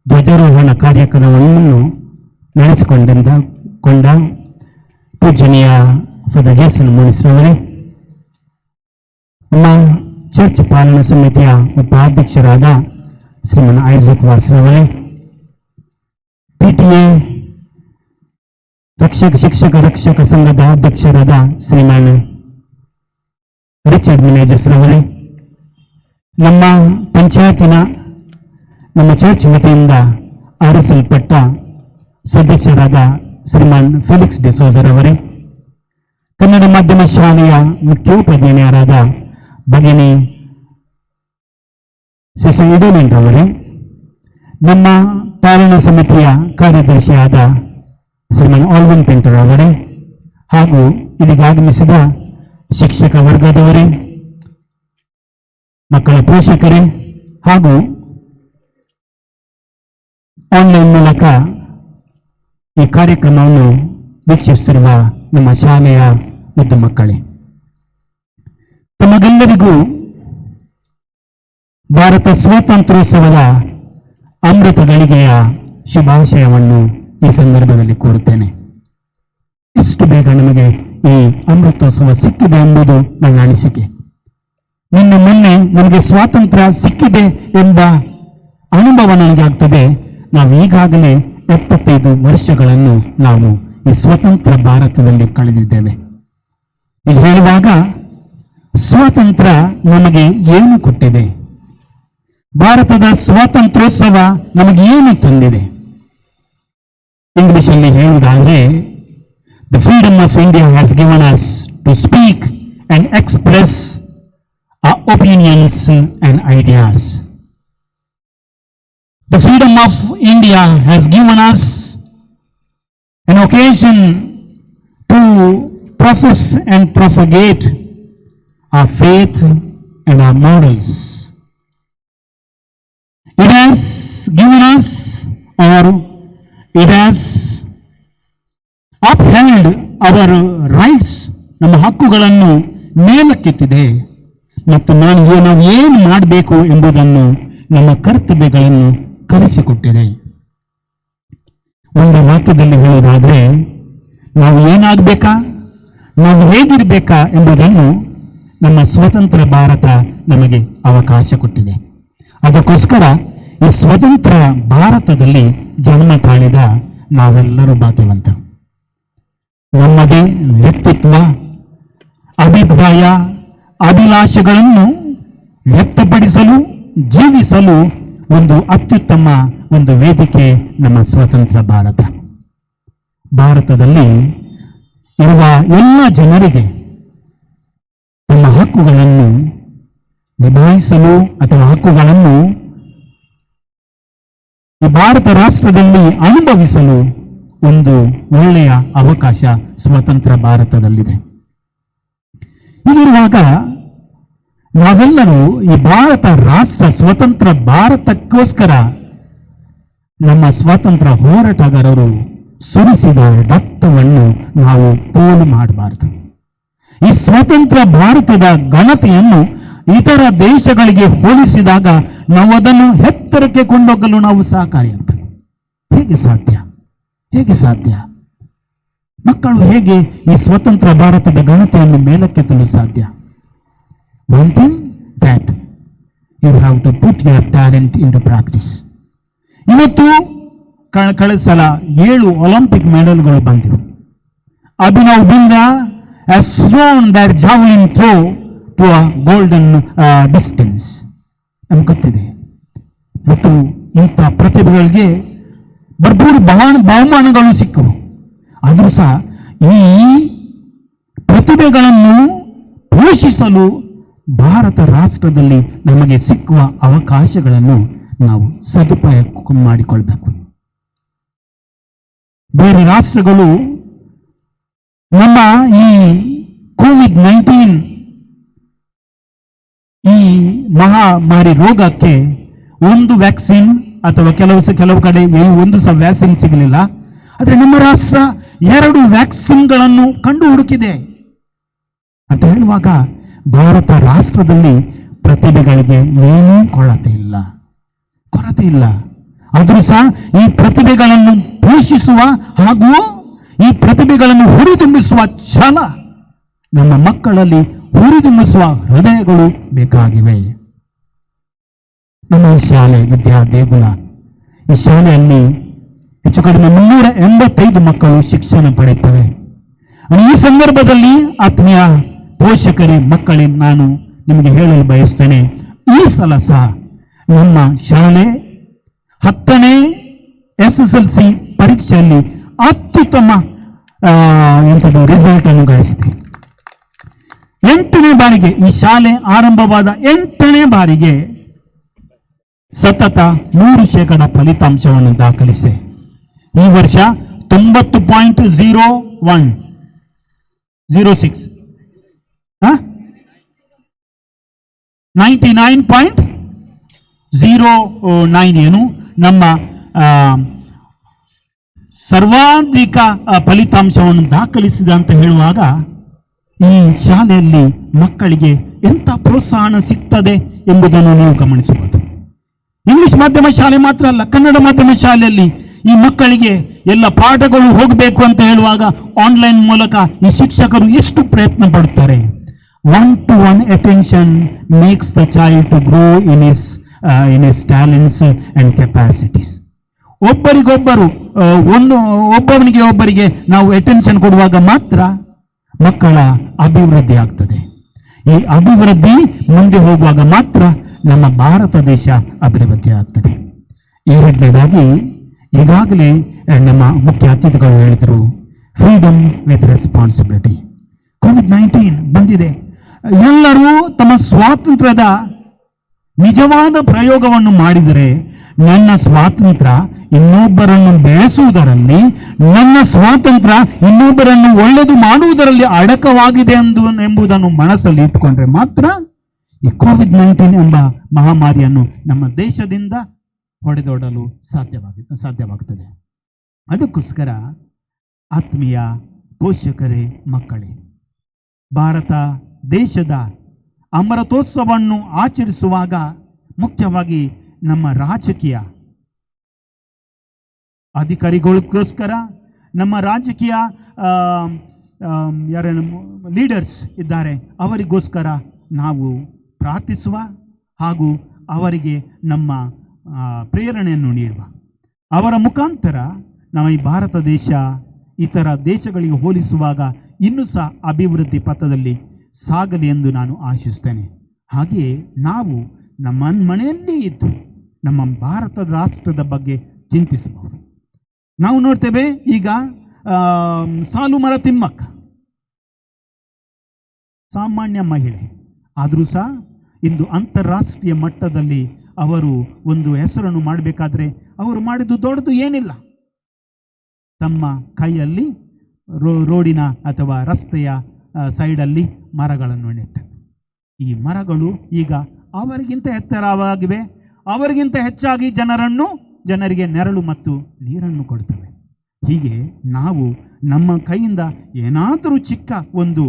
ಧ್ವಜಾರೋಹಣ ಕಾರ್ಯಕ್ರಮವನ್ನು ನಡೆಸಿಕೊಂಡ ಕೊಂಡ ಪೂಜನೀಯ ಫಾದರ್ ಜೇಸನ್ ಮುನಿಸ್ರವರೇ, ನಮ್ಮ ಚರ್ಚ್ ಪಾಲನಾ ಸಮಿತಿಯ ಉಪಾಧ್ಯಕ್ಷರಾದ ಶ್ರೀಮನ್ ಐಸಕ್ ವಾಸ್ರವರೇ, ಪಿಟಿಎ ರಕ್ಷಕ ಶಿಕ್ಷಕ ರಕ್ಷಕ ಸಂಘದ ಅಧ್ಯಕ್ಷರಾದ ಶ್ರೀಮಾನ್ ರಿಚರ್ಡ್ ಮಿನೇಜಸ್ ರವರೇ, ನಮ್ಮ ಪಂಚಾಯತಿನ ನಮ್ಮ ಚರ್ಚ್ ವತಿಯಿಂದ ಆರಿಸಲ್ಪಟ್ಟ ಸದಸ್ಯರಾದ ಶ್ರೀಮಾನ್ ಫೆಲಿಕ್ಸ್ ಡಿಸೋಜರವರೇ, ಕನ್ನಡ ಮಾಧ್ಯಮ ಶಾಲೆಯ ಮುಖ್ಯೋಪಾಧ್ಯಾಯರಾದ ಭಗಿನಿ ಶಶಿ ಇಡೋಲಿನ್ರವರೇ, ನಮ್ಮ ಪಾಲನಾ ಸಮಿತಿಯ ಕಾರ್ಯದರ್ಶಿಯಾದ ಶ್ರೀಮಾನ್ ಆಲ್ವಿನ್ ಪೆಂಟರ್ ಅವರೇ ಹಾಗೂ ಇಲ್ಲಿಗೆ ಆಗಮಿಸಿದ ಶಿಕ್ಷಕ ವರ್ಗದವರೇ, ಮಕ್ಕಳ ಪೋಷಕರೇ ಹಾಗೂ ಆನ್ಲೈನ್ ಮೂಲಕ ಈ ಕಾರ್ಯಕ್ರಮವನ್ನು ವೀಕ್ಷಿಸುತ್ತಿರುವ ನಮ್ಮ ಶಾಲೆಯ ಮುದ್ದು ಮಕ್ಕಳೇ, ತಮಗೆಲ್ಲರಿಗೂ ಭಾರತ ಸ್ವಾತಂತ್ರ್ಯೋತ್ಸವದ ಅಮೃತ ಗಳಿಗೆಯ ಶುಭಾಶಯವನ್ನು ಈ ಸಂದರ್ಭದಲ್ಲಿ ಕೋರುತ್ತೇನೆ. ಇಷ್ಟು ಬೇಗ ನಮಗೆ ಈ ಅಮೃತೋತ್ಸವ ಸಿಕ್ಕಿದೆ ಎಂಬುದು ನನ್ನ ಅನಿಸಿಕೆ. ನಿನ್ನೆ ಮೊನ್ನೆ ನಮಗೆ ಸ್ವಾತಂತ್ರ್ಯ ಸಿಕ್ಕಿದೆ ಎಂಬ ಅನುಭವ ನನಗೆ ಆಗ್ತದೆ. ನಾವು ಈಗಾಗಲೇ 75 ವರ್ಷಗಳನ್ನು ನಾವು ಈ ಸ್ವತಂತ್ರ ಭಾರತದಲ್ಲಿ ಕಳೆದಿದ್ದೇವೆ. ಈಗ ಹೇಳುವಾಗ ಸ್ವಾತಂತ್ರ್ಯ ನಮಗೆ ಏನು ಕೊಟ್ಟಿದೆ, ಭಾರತದ ಸ್ವಾತಂತ್ರ್ಯೋತ್ಸವ ನಮಗೆ ಏನು ತಂದಿದೆ? ಇಂಗ್ಲಿಷಲ್ಲಿ ಹೇಳುವುದಾದರೆ, the freedom of India has given us to speak and express our opinions and ideas. The freedom of India has given us an occasion to profess and propagate our faith and our morals. It has given us, or it has upheld our rights, ನಮ್ಮ ಹಕ್ಕುಗಳನ್ನು ಮೇಲಕ್ಕೆತ್ತಿದೆ ಮತ್ತು ನಾವು ಏನು ಮಾಡಬೇಕು ಎಂಬುದನ್ನು, ನಮ್ಮ ಕರ್ತವ್ಯಗಳನ್ನು ಕಲಿಸಿಕೊಟ್ಟಿದೆ. ಒಂದು ವಾಕ್ಯದಲ್ಲಿ ಹೇಳುವುದಾದರೆ, ನಾವು ಏನಾಗಬೇಕಾ, ನಾವು ಹೇಗಿರಬೇಕಾ ಎಂಬುದನ್ನು ನಮ್ಮ ಸ್ವತಂತ್ರ ಭಾರತ ನಮಗೆ ಅವಕಾಶ ಕೊಟ್ಟಿದೆ. ಅದಕ್ಕೋಸ್ಕರ ಈ ಸ್ವತಂತ್ರ ಭಾರತದಲ್ಲಿ ಜನ್ಮ ತಾಳಿದ ನಾವೆಲ್ಲರೂ ಭಾಗ್ಯವಂತರು. ನಮ್ಮದೇ ವ್ಯಕ್ತಿತ್ವ, ಅಭಿಪ್ರಾಯ, ಅಭಿಲಾಷೆಗಳನ್ನು ವ್ಯಕ್ತಪಡಿಸಲು, ಜೀವಿಸಲು ಒಂದು ಅತ್ಯುತ್ತಮ ಒಂದು ವೇದಿಕೆ ನಮ್ಮ ಸ್ವತಂತ್ರ ಭಾರತ. ಭಾರತದಲ್ಲಿ ಇರುವ ಎಲ್ಲ ಜನರಿಗೆ ತಮ್ಮ ಹಕ್ಕುಗಳನ್ನು ನಿಭಾಯಿಸಲು ಅಥವಾ ಹಕ್ಕುಗಳನ್ನು ಈ ಭಾರತ ರಾಷ್ಟ್ರದಲ್ಲಿ ಅನುಭವಿಸಲು ಒಂದು ಒಳ್ಳೆಯ ಅವಕಾಶ ಸ್ವತಂತ್ರ ಭಾರತದಲ್ಲಿದೆ. ಹೀಗಿರುವಾಗ ನಾವೆಲ್ಲರೂ ಈ ಭಾರತ ರಾಷ್ಟ್ರ, ಸ್ವತಂತ್ರ ಭಾರತಕ್ಕೋಸ್ಕರ ನಮ್ಮ ಸ್ವಾತಂತ್ರ್ಯ ಹೋರಾಟಗಾರರು ಸುರಿಸಿದ ರಕ್ತವನ್ನು ನಾವು ಪೋಲು ಮಾಡಬಾರದು. ಈ ಸ್ವತಂತ್ರ ಭಾರತದ ಘನತೆಯನ್ನು ಇತರ ದೇಶಗಳಿಗೆ ಹೋಲಿಸಿದಾಗ ನಾವು ಅದನ್ನು ಎತ್ತರಕ್ಕೆ ಕೊಂಡೋಗಲು ನಾವು ಸಹಕಾರಿಯಾಗಬೇಕು. ಹೇಗೆ ಸಾಧ್ಯ? ಹೇಗೆ ಸಾಧ್ಯ? ಮಕ್ಕಳು ಹೇಗೆ ಈ ಸ್ವತಂತ್ರ ಭಾರತದ ಘನತೆಯನ್ನು ಮೇಲಕ್ಕೆತ್ತಲು ಸಾಧ್ಯ? One thing that you have to put your talent into practice. ಇವತ್ತು ಕಳೆದ ಸಲ 7 ಒಲಿಂಪಿಕ್ ಮೆಡಲ್ಗಳು ಬಂದಿವೆ. Abhinav Bindra has thrown that javelin throw to a golden distance. ನಮ್ಗೆ ಗೊತ್ತಿದೆ. ಮತ್ತು ಇಂಥ ಪ್ರತಿಭೆಗಳಿಗೆ ಭರ್ಪೂರ್ ಬಹುಮಾನಗಳು ಸಿಕ್ಕವು. ಆದರೂ ಸಹ ಈ ಪ್ರತಿಭೆಗಳನ್ನು ಪೋಷಿಸಲು ಭಾರತ ರಾಷ್ಟ್ರದಲ್ಲಿ ನಮಗೆ ಸಿಕ್ಕುವ ಅವಕಾಶಗಳನ್ನು ನಾವು ಸದುಪಯೋಗ ಮಾಡಿಕೊಳ್ಬೇಕು. ಬೇರೆ ರಾಷ್ಟ್ರಗಳು ನಮ್ಮ ಈ ಕೋವಿಡ್-19 ಈ ಮಹಾಮಾರಿ ರೋಗಕ್ಕೆ ಒಂದು ವ್ಯಾಕ್ಸಿನ್ ಅಥವಾ ಕೆಲವು ಕಡೆ ಒಂದು ಸಹ ವ್ಯಾಕ್ಸಿನ್ ಸಿಗಲಿಲ್ಲ. ಆದರೆ ನಮ್ಮ ರಾಷ್ಟ್ರ 2 ವ್ಯಾಕ್ಸಿನ್ಗಳನ್ನು ಕಂಡು ಹುಡುಕಿದೆ ಅಂತ ಹೇಳುವಾಗ ಭಾರತ ರಾಷ್ಟ್ರದಲ್ಲಿ ಪ್ರತಿಭೆಗಳಿಗೆ ಏನೂ ಕೊರತೆ ಇಲ್ಲ. ಆದರೂ ಸಹ ಈ ಪ್ರತಿಭೆಗಳನ್ನು ಪೋಷಿಸುವ ಹಾಗೂ ಈ ಪ್ರತಿಭೆಗಳನ್ನು ಹುರಿದುಂಬಿಸುವ ಛಲ ನಮ್ಮ ಮಕ್ಕಳಲ್ಲಿ ಹುರಿದುಂಬಿಸುವ ಹೃದಯಗಳು ಬೇಕಾಗಿವೆ. ನಮ್ಮ ಶಾಲೆ ವಿದ್ಯಾ ದೇಗುಲ, ಈ ಶಾಲೆಯಲ್ಲಿ ಹೆಚ್ಚು ಕಡಿಮೆ 385 ಮಕ್ಕಳು ಶಿಕ್ಷಣ ಪಡೆಯುತ್ತವೆ. ಈ ಸಂದರ್ಭದಲ್ಲಿ ಆತ್ಮೀಯ ಪೋಷಕರೇ, ಮಕ್ಕಳೇ, ನಾನು ನಿಮಗೆ ಹೇಳಲು ಬಯಸ್ತೇನೆ, ಈ ಸಲ ಸಹ ನಮ್ಮ ಶಾಲೆ 10ನೇ SSLC ಪರೀಕ್ಷೆಯಲ್ಲಿ ಅತ್ಯುತ್ತಮ ಎಂಥದ್ದು ರಿಸಲ್ಟ್ ಅನ್ನು ಗಳಿಸಿದೆ. 8ನೇ ಬಾರಿಗೆ ಈ ಶಾಲೆ ಆರಂಭವಾದ 8ನೇ ಬಾರಿಗೆ ಸತತ 100% ಫಲಿತಾಂಶವನ್ನು ದಾಖಲಿಸಿ ಈ ವರ್ಷ 90.0106 99.09 ಏನು ನಮ್ಮ ಸರ್ವಾಧಿಕ ಫಲಿತಾಂಶವನ್ನು ದಾಖಲಿಸಿದ ಅಂತ ಹೇಳುವಾಗ ಈ ಶಾಲೆಯಲ್ಲಿ ಮಕ್ಕಳಿಗೆ ಎಂಥ ಪ್ರೋತ್ಸಾಹನ ಸಿಗ್ತದೆ ಎಂಬುದನ್ನು ನೀವು ಗಮನಿಸಬಹುದು. ಇಂಗ್ಲಿಷ್ ಮಾಧ್ಯಮ ಶಾಲೆ ಮಾತ್ರ ಅಲ್ಲ, ಕನ್ನಡ ಮಾಧ್ಯಮ ಶಾಲೆಯಲ್ಲಿ ಈ ಮಕ್ಕಳಿಗೆ ಎಲ್ಲ ಪಾಠಗಳು ಹೋಗಬೇಕು ಅಂತ ಹೇಳುವಾಗ ಆನ್ಲೈನ್ ಮೂಲಕ ಈ ಶಿಕ್ಷಕರು ಎಷ್ಟು ಪ್ರಯತ್ನ ಪಡುತ್ತಾರೆ. 1-to-1 attention makes the child to grow in his talents and capacities. ಒಬ್ಬರಿಗೊಬ್ಬರು ಒಬ್ಬನಿಗೆ ಒಬ್ಬರಿಗೆ ನಾವು ಅಟೆನ್ಷನ್ ಕೊಡುವಾಗ ಮಾತ್ರ ಮಕ್ಕಳ ಅಭಿವೃದ್ಧಿ ಆಗ್ತದೆ. ಈ ಅಭಿವೃದ್ಧಿ ಮುಂದೆ ಹೋಗುವಾಗ ಮಾತ್ರ ನಮ್ಮ ಭಾರತ ದೇಶ ಅಭಿವೃದ್ಧಿ ಆಗ್ತದೆ. ಎರಡನೇದಾಗಿ, ಈಗಾಗಲೇ ನಮ್ಮ ಮುಖ್ಯ ಅತಿಥಿಗಳು ಹೇಳಿದರು, ಫ್ರೀಡಮ್ ವಿತ್ ರೆಸ್ಪಾನ್ಸಿಬಿಲಿಟಿ. ಕೋವಿಡ್-19 ಬಂದಿದೆ, ಎಲ್ಲರೂ ತಮ್ಮ ಸ್ವಾತಂತ್ರ್ಯದ ನಿಜವಾದ ಪ್ರಯೋಗವನ್ನು ಮಾಡಿದರೆ ನನ್ನ ಸ್ವಾತಂತ್ರ್ಯ ಇನ್ನೊಬ್ಬರನ್ನು ಬೆಳೆಸುವುದರಲ್ಲಿ, ನನ್ನ ಸ್ವಾತಂತ್ರ್ಯ ಇನ್ನೊಬ್ಬರನ್ನು ಒಳ್ಳೆಯದು ಮಾಡುವುದರಲ್ಲಿ ಅಡಕವಾಗಿದೆ ಎಂಬುದನ್ನು ಮನಸ್ಸಲ್ಲಿ ಇಟ್ಟುಕೊಂಡ್ರೆ ಮಾತ್ರ ಈ ಕೋವಿಡ್-19 ಎಂಬ ಮಹಾಮಾರಿಯನ್ನು ನಮ್ಮ ದೇಶದಿಂದ ಹೊಡೆದೋಡಲು ಸಾಧ್ಯವಾಗುತ್ತದೆ. ಅದಕ್ಕೋಸ್ಕರ ಆತ್ಮೀಯ ಪೋಷಕರೇ, ಮಕ್ಕಳೇ, ಭಾರತ ದೇಶದ ಅಮೃತೋತ್ಸವವನ್ನು ಆಚರಿಸುವಾಗ ಮುಖ್ಯವಾಗಿ ನಮ್ಮ ರಾಜಕೀಯ ಅಧಿಕಾರಿಗಳಿಗೋಸ್ಕರ, ನಮ್ಮ ರಾಜಕೀಯ ಯಾರೇನು ಲೀಡರ್ಸ್ ಇದ್ದಾರೆ ಅವರಿಗೋಸ್ಕರ ನಾವು ಪ್ರಾರ್ಥಿಸುವ ಹಾಗೂ ಅವರಿಗೆ ನಮ್ಮ ಪ್ರೇರಣೆಯನ್ನು ನೀಡುವ, ಅವರ ಮುಖಾಂತರ ನಮ್ಮ ಈ ಭಾರತ ದೇಶ ಇತರ ದೇಶಗಳಿಗೆ ಹೋಲಿಸುವಾಗ ಇನ್ನೂ ಸಹ ಅಭಿವೃದ್ಧಿ ಪಥದಲ್ಲಿ ಸಾಗಲಿ ಎಂದು ನಾನು ಆಶಿಸ್ತೇನೆ. ಹಾಗೆಯೇ ನಾವು ನಮ್ಮ ಮನೆಯಲ್ಲಿ ಇದ್ದು ನಮ್ಮ ಭಾರತ ರಾಷ್ಟ್ರದ ಬಗ್ಗೆ ಚಿಂತಿಸಬಹುದು. ನಾವು ನೋಡ್ತೇವೆ ಈಗ ಸಾಲುಮರ ತಿಮ್ಮಕ್ಕ ಸಾಮಾನ್ಯ ಮಹಿಳೆ ಆದರೂ ಸಹ ಇಂದು ಅಂತಾರಾಷ್ಟ್ರೀಯ ಮಟ್ಟದಲ್ಲಿ ಅವರು ಒಂದು ಹೆಸರನ್ನು ಮಾಡಬೇಕಾದ್ರೆ ಅವರು ಮಾಡಿದ್ದು ದೊಡ್ಡದು ಏನಿಲ್ಲ. ತಮ್ಮ ಕೈಯಲ್ಲಿ ರೋಡಿನ ಅಥವಾ ರಸ್ತೆಯ ಸೈಡಲ್ಲಿ ಮರಗಳನ್ನು ನೆಟ್ಟರು. ಈ ಮರಗಳು ಈಗ ಅವರಿಗಿಂತ ಎತ್ತರವಾಗಿವೆ, ಅವರಿಗಿಂತ ಹೆಚ್ಚಾಗಿ ಜನರಿಗೆ ನೆರಳು ಮತ್ತು ನೀರನ್ನು ಕೊಡ್ತವೆ. ಹೀಗೆ ನಾವು ನಮ್ಮ ಕೈಯಿಂದ ಏನಾದರೂ ಚಿಕ್ಕ ಒಂದು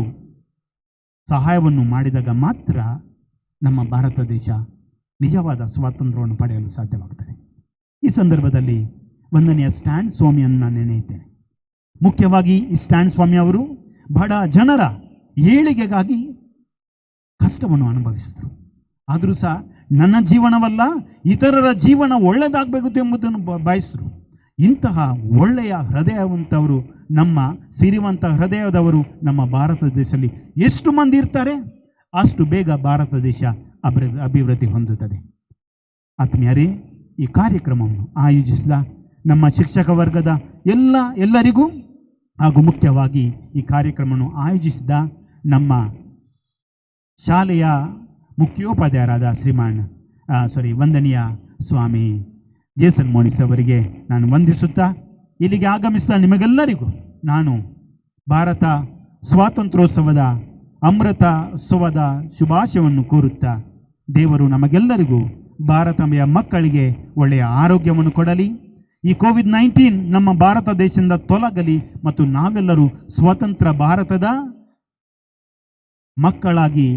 ಸಹಾಯವನ್ನು ಮಾಡಿದಾಗ ಮಾತ್ರ ನಮ್ಮ ಭಾರತ ದೇಶ ನಿಜವಾದ ಸ್ವಾತಂತ್ರ್ಯವನ್ನು ಪಡೆಯಲು ಸಾಧ್ಯವಾಗುತ್ತದೆ. ಈ ಸಂದರ್ಭದಲ್ಲಿ ವಂದನೆಯ ಸ್ಟ್ಯಾನ್ ಸ್ವಾಮಿಯನ್ನು ನಾನು ನೆನೆಯುತ್ತೇನೆ. ಮುಖ್ಯವಾಗಿ ಈ ಸ್ಟ್ಯಾನ್ ಸ್ವಾಮಿ ಅವರು ಬಡ ಜನರ ಏಳಿಗೆಗಾಗಿ ಕಷ್ಟವನ್ನು ಅನುಭವಿಸಿದರು. ಆದರೂ ಸಹ ನನ್ನ ಜೀವನವಲ್ಲ, ಇತರರ ಜೀವನ ಒಳ್ಳೆಯದಾಗಬೇಕು ಎಂಬುದನ್ನು ಬಯಸಿದರು. ಇಂತಹ ಒಳ್ಳೆಯ ಹೃದಯವಂತವರು, ನಮ್ಮ ಸಿರಿವಂತ ಹೃದಯದವರು ನಮ್ಮ ಭಾರತ ದೇಶದಲ್ಲಿ ಎಷ್ಟು ಮಂದಿ ಇರ್ತಾರೆ ಅಷ್ಟು ಬೇಗ ಭಾರತ ದೇಶ ಅಭಿವೃದ್ಧಿ ಹೊಂದುತ್ತದೆ. ಆತ್ಮೀಯರೇ, ಈ ಕಾರ್ಯಕ್ರಮವನ್ನು ಆಯೋಜಿಸಿದ ನಮ್ಮ ಶಿಕ್ಷಕ ವರ್ಗದ ಎಲ್ಲರಿಗೂ ಹಾಗೂ ಮುಖ್ಯವಾಗಿ ಈ ಕಾರ್ಯಕ್ರಮವನ್ನು ಆಯೋಜಿಸಿದ ನಮ್ಮ ಶಾಲೆಯ ಮುಖ್ಯೋಪಾಧ್ಯಾಯರಾದ ಶ್ರೀಮಾನ್ ವಂದನೀಯ ಸ್ವಾಮಿ ಜೇಸನ್ ಮೋನಿಸ್ ಅವರಿಗೆ ನಾನು ವಂದಿಸುತ್ತಾ, ಇಲ್ಲಿಗೆ ಆಗಮಿಸಿದ ನಿಮಗೆಲ್ಲರಿಗೂ ನಾನು ಭಾರತ ಸ್ವಾತಂತ್ರ್ಯೋತ್ಸವದ ಅಮೃತೋತ್ಸವದ ಶುಭಾಶಯವನ್ನು ಕೋರುತ್ತಾ, ದೇವರು ನಮಗೆಲ್ಲರಿಗೂ ಭಾರತಮೆಯ ಮಕ್ಕಳಿಗೆ ಒಳ್ಳೆಯ ಆರೋಗ್ಯವನ್ನು ಕೊಡಲಿ, ಈ ಕೋವಿಡ್-19 ನಮ್ಮ ಭಾರತ ದೇಶದಿಂದ ತೊಲಗಲಿ ಮತ್ತು ನಾವೆಲ್ಲರೂ ಸ್ವತಂತ್ರ ಭಾರತದ ಮಕ್ಕಳಾಗಿ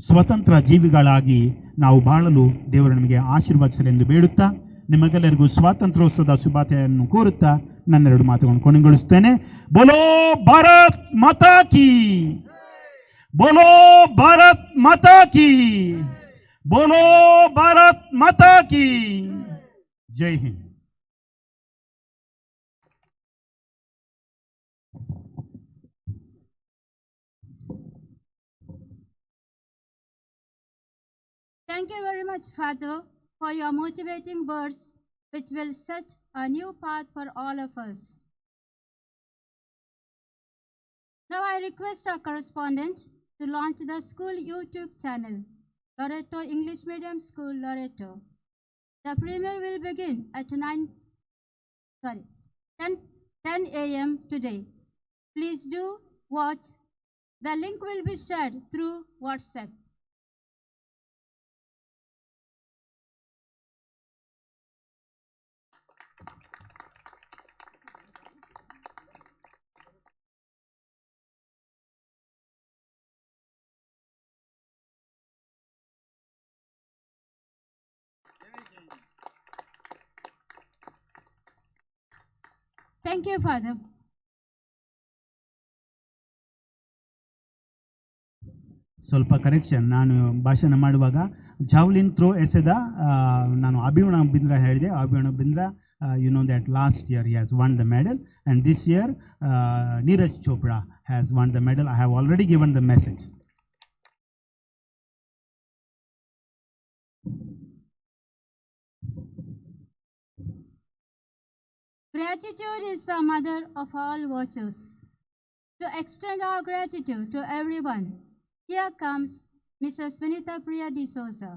ಸ್ವತಂತ್ರ ಜೀವಿಗಳಾಗಿ ನಾವು ಬಾಳಲು ದೇವರು ನಮಗೆ ಆಶೀರ್ವದಿಸಲೆಂದು ಬೇಡುತ್ತಾ, ನಿಮಗೆಲ್ಲರಿಗೂ ಸ್ವಾತಂತ್ರ್ಯೋತ್ಸವದ ಶುಭಾಶಯವನ್ನು ಕೋರುತ್ತಾ ನನ್ನೆರಡು ಮಾತುಗಳನ್ನು ಕೊನೆಗೊಳಿಸುತ್ತೇನೆ. ಬೋಲೋ ಭಾರತ್ ಮಾತಾ ಕಿ, ಬೋಲೋ ಭಾರತ್ ಮಾತಾ ಕಿ, ಬೋಲೋ ಭಾರತ್ ಮಾತಾ ಕಿ, ಜೈ Hind. Thank you very much, Father, for your motivating words, which will set a new path for all of us. Now I request our correspondent to launch the school YouTube channel, Loreto English Medium School, Loreto. The premiere will begin at 10 a.m. today. Please do watch. The link will be shared through WhatsApp. Thank you, Father. ಸ್ವಲ್ಪ correction, ನಾನು ಭಾಷಣ ಮಾಡುವಾಗ javelin throw ಎಸೆದ ನಾನು ಅಭಿನವ್ ಬಿಂದ್ರಾ ಹೇಳಿದೆ. Abhinav Bindra, you know that last year he has won the medal, and this year Neeraj Chopra has won the medal. I have already given the message. Gratitude is the mother of all virtues. To extend our gratitude to everyone, here comes Mrs. Vinita Priya D'Souza.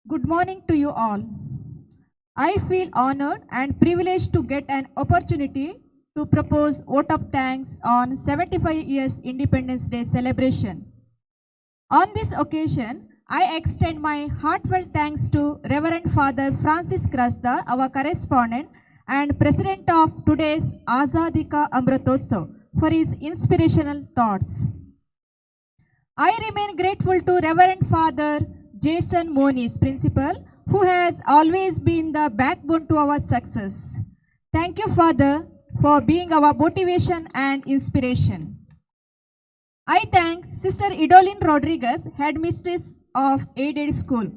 Good morning to you all. I feel honored and privileged to get an opportunity to propose vote of thanks on 75 years Independence Day celebration. On this occasion, I extend my heartfelt thanks to Reverend Father Francis Crasta, our correspondent and president of today's Azadi Ka Amritotsav, for his inspirational thoughts. I remain grateful to Reverend Father Jason Moniz, principal, who has always been the backbone to our success. Thank you, Father, for being our motivation and inspiration. I thank Sister Idolin Rodriguez, headmistress of Aided School,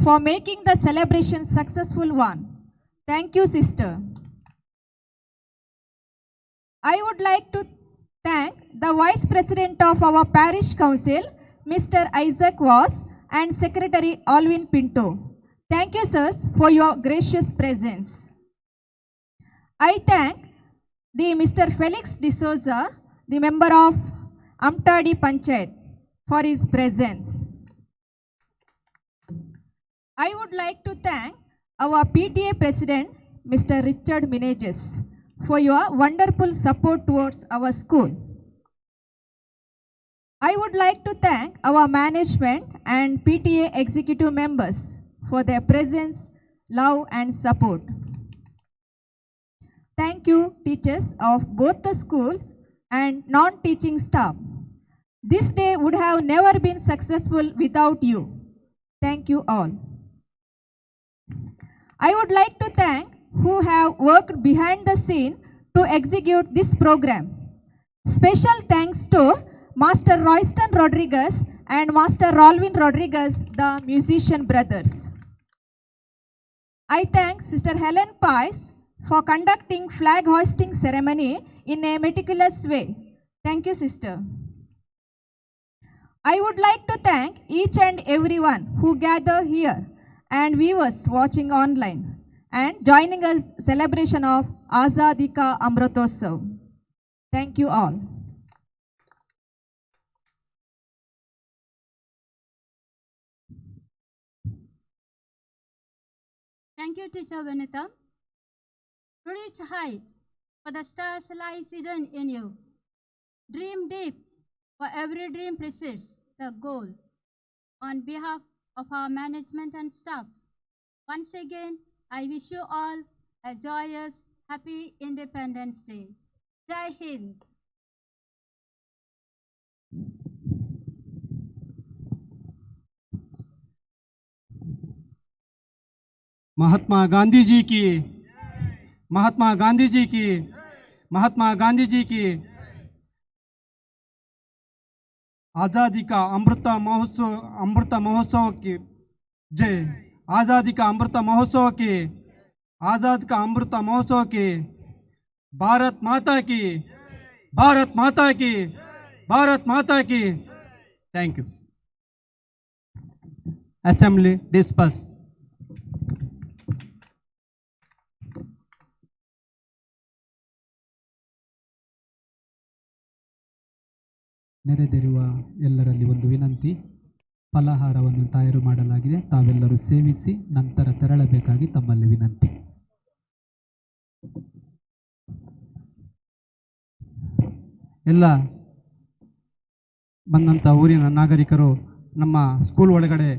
for making the celebration successful one. Thank you, Sister. I would like to thank the Vice President of our Parish Council, Mr. Isaac Voss, and Secretary Alvin Pinto. Thank you, sirs, for your gracious presence. I thank the Mr. Felix D'Souza, the member of Amtadi Panchayat, for his presence. I would like to thank our PTA President, Mr. Richard Meneges, for your wonderful support towards our school. I would like to thank our management and PTA executive members for their presence, love and support. Thank you, teachers of both the schools and non-teaching staff. This day would have never been successful without you. Thank you all. I would like to thank who have worked behind the scene to execute this program. Special thanks to Master Royston Rodriguez and Master Rolvin Rodriguez, the musician brothers. I thank Sister Helen Pice for conducting flag hoisting ceremony in a meticulous way. Thank you, sister. I would like to thank each and everyone who gather here and viewers watching online and joining us celebration of Azadi Ka Amritotsav. Thank you all. Thank you, Teacher Vanita. Reach high, for the stars lies hidden in you. Dream deep, for every dream precedes the goal. On behalf of our management and staff, once again, I wish you all a joyous, happy Independence Day. Jai Hind. Mahatma Gandhi ji की, महात्मा गांधी जी की, महात्मा गांधी जी की। आज़ादी का अमृत महोत्सव, अमृत महोत्सव की जय। आज़ादी का अमृत महोत्सव की, आज़ाद का अमृत महोत्सव की। भारत माता की, भारत माता की, भारत माता की। Thank you. Assembly disperse. ನೆರೆದಿರುವ ಎಲ್ಲರಲ್ಲಿ ಒಂದು ವಿನಂತಿ, ಫಲಾಹಾರವನ್ನು ತಯಾರು ಮಾಡಲಾಗಿದೆ, ತಾವೆಲ್ಲರೂ ಸೇವಿಸಿ ನಂತರ ತೆರಳಬೇಕಾಗಿ ತಮ್ಮಲ್ಲಿ ವಿನಂತಿ. ಎಲ್ಲ ಬಂದಂಥ ಊರಿನ ನಾಗರಿಕರು ನಮ್ಮ ಸ್ಕೂಲ್ ಒಳಗಡೆ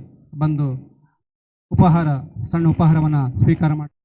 ಬಂದು ಉಪಹಾರ, ಸಣ್ಣ ಉಪಹಾರವನ್ನು ಸ್ವೀಕಾರ ಮಾಡಿ.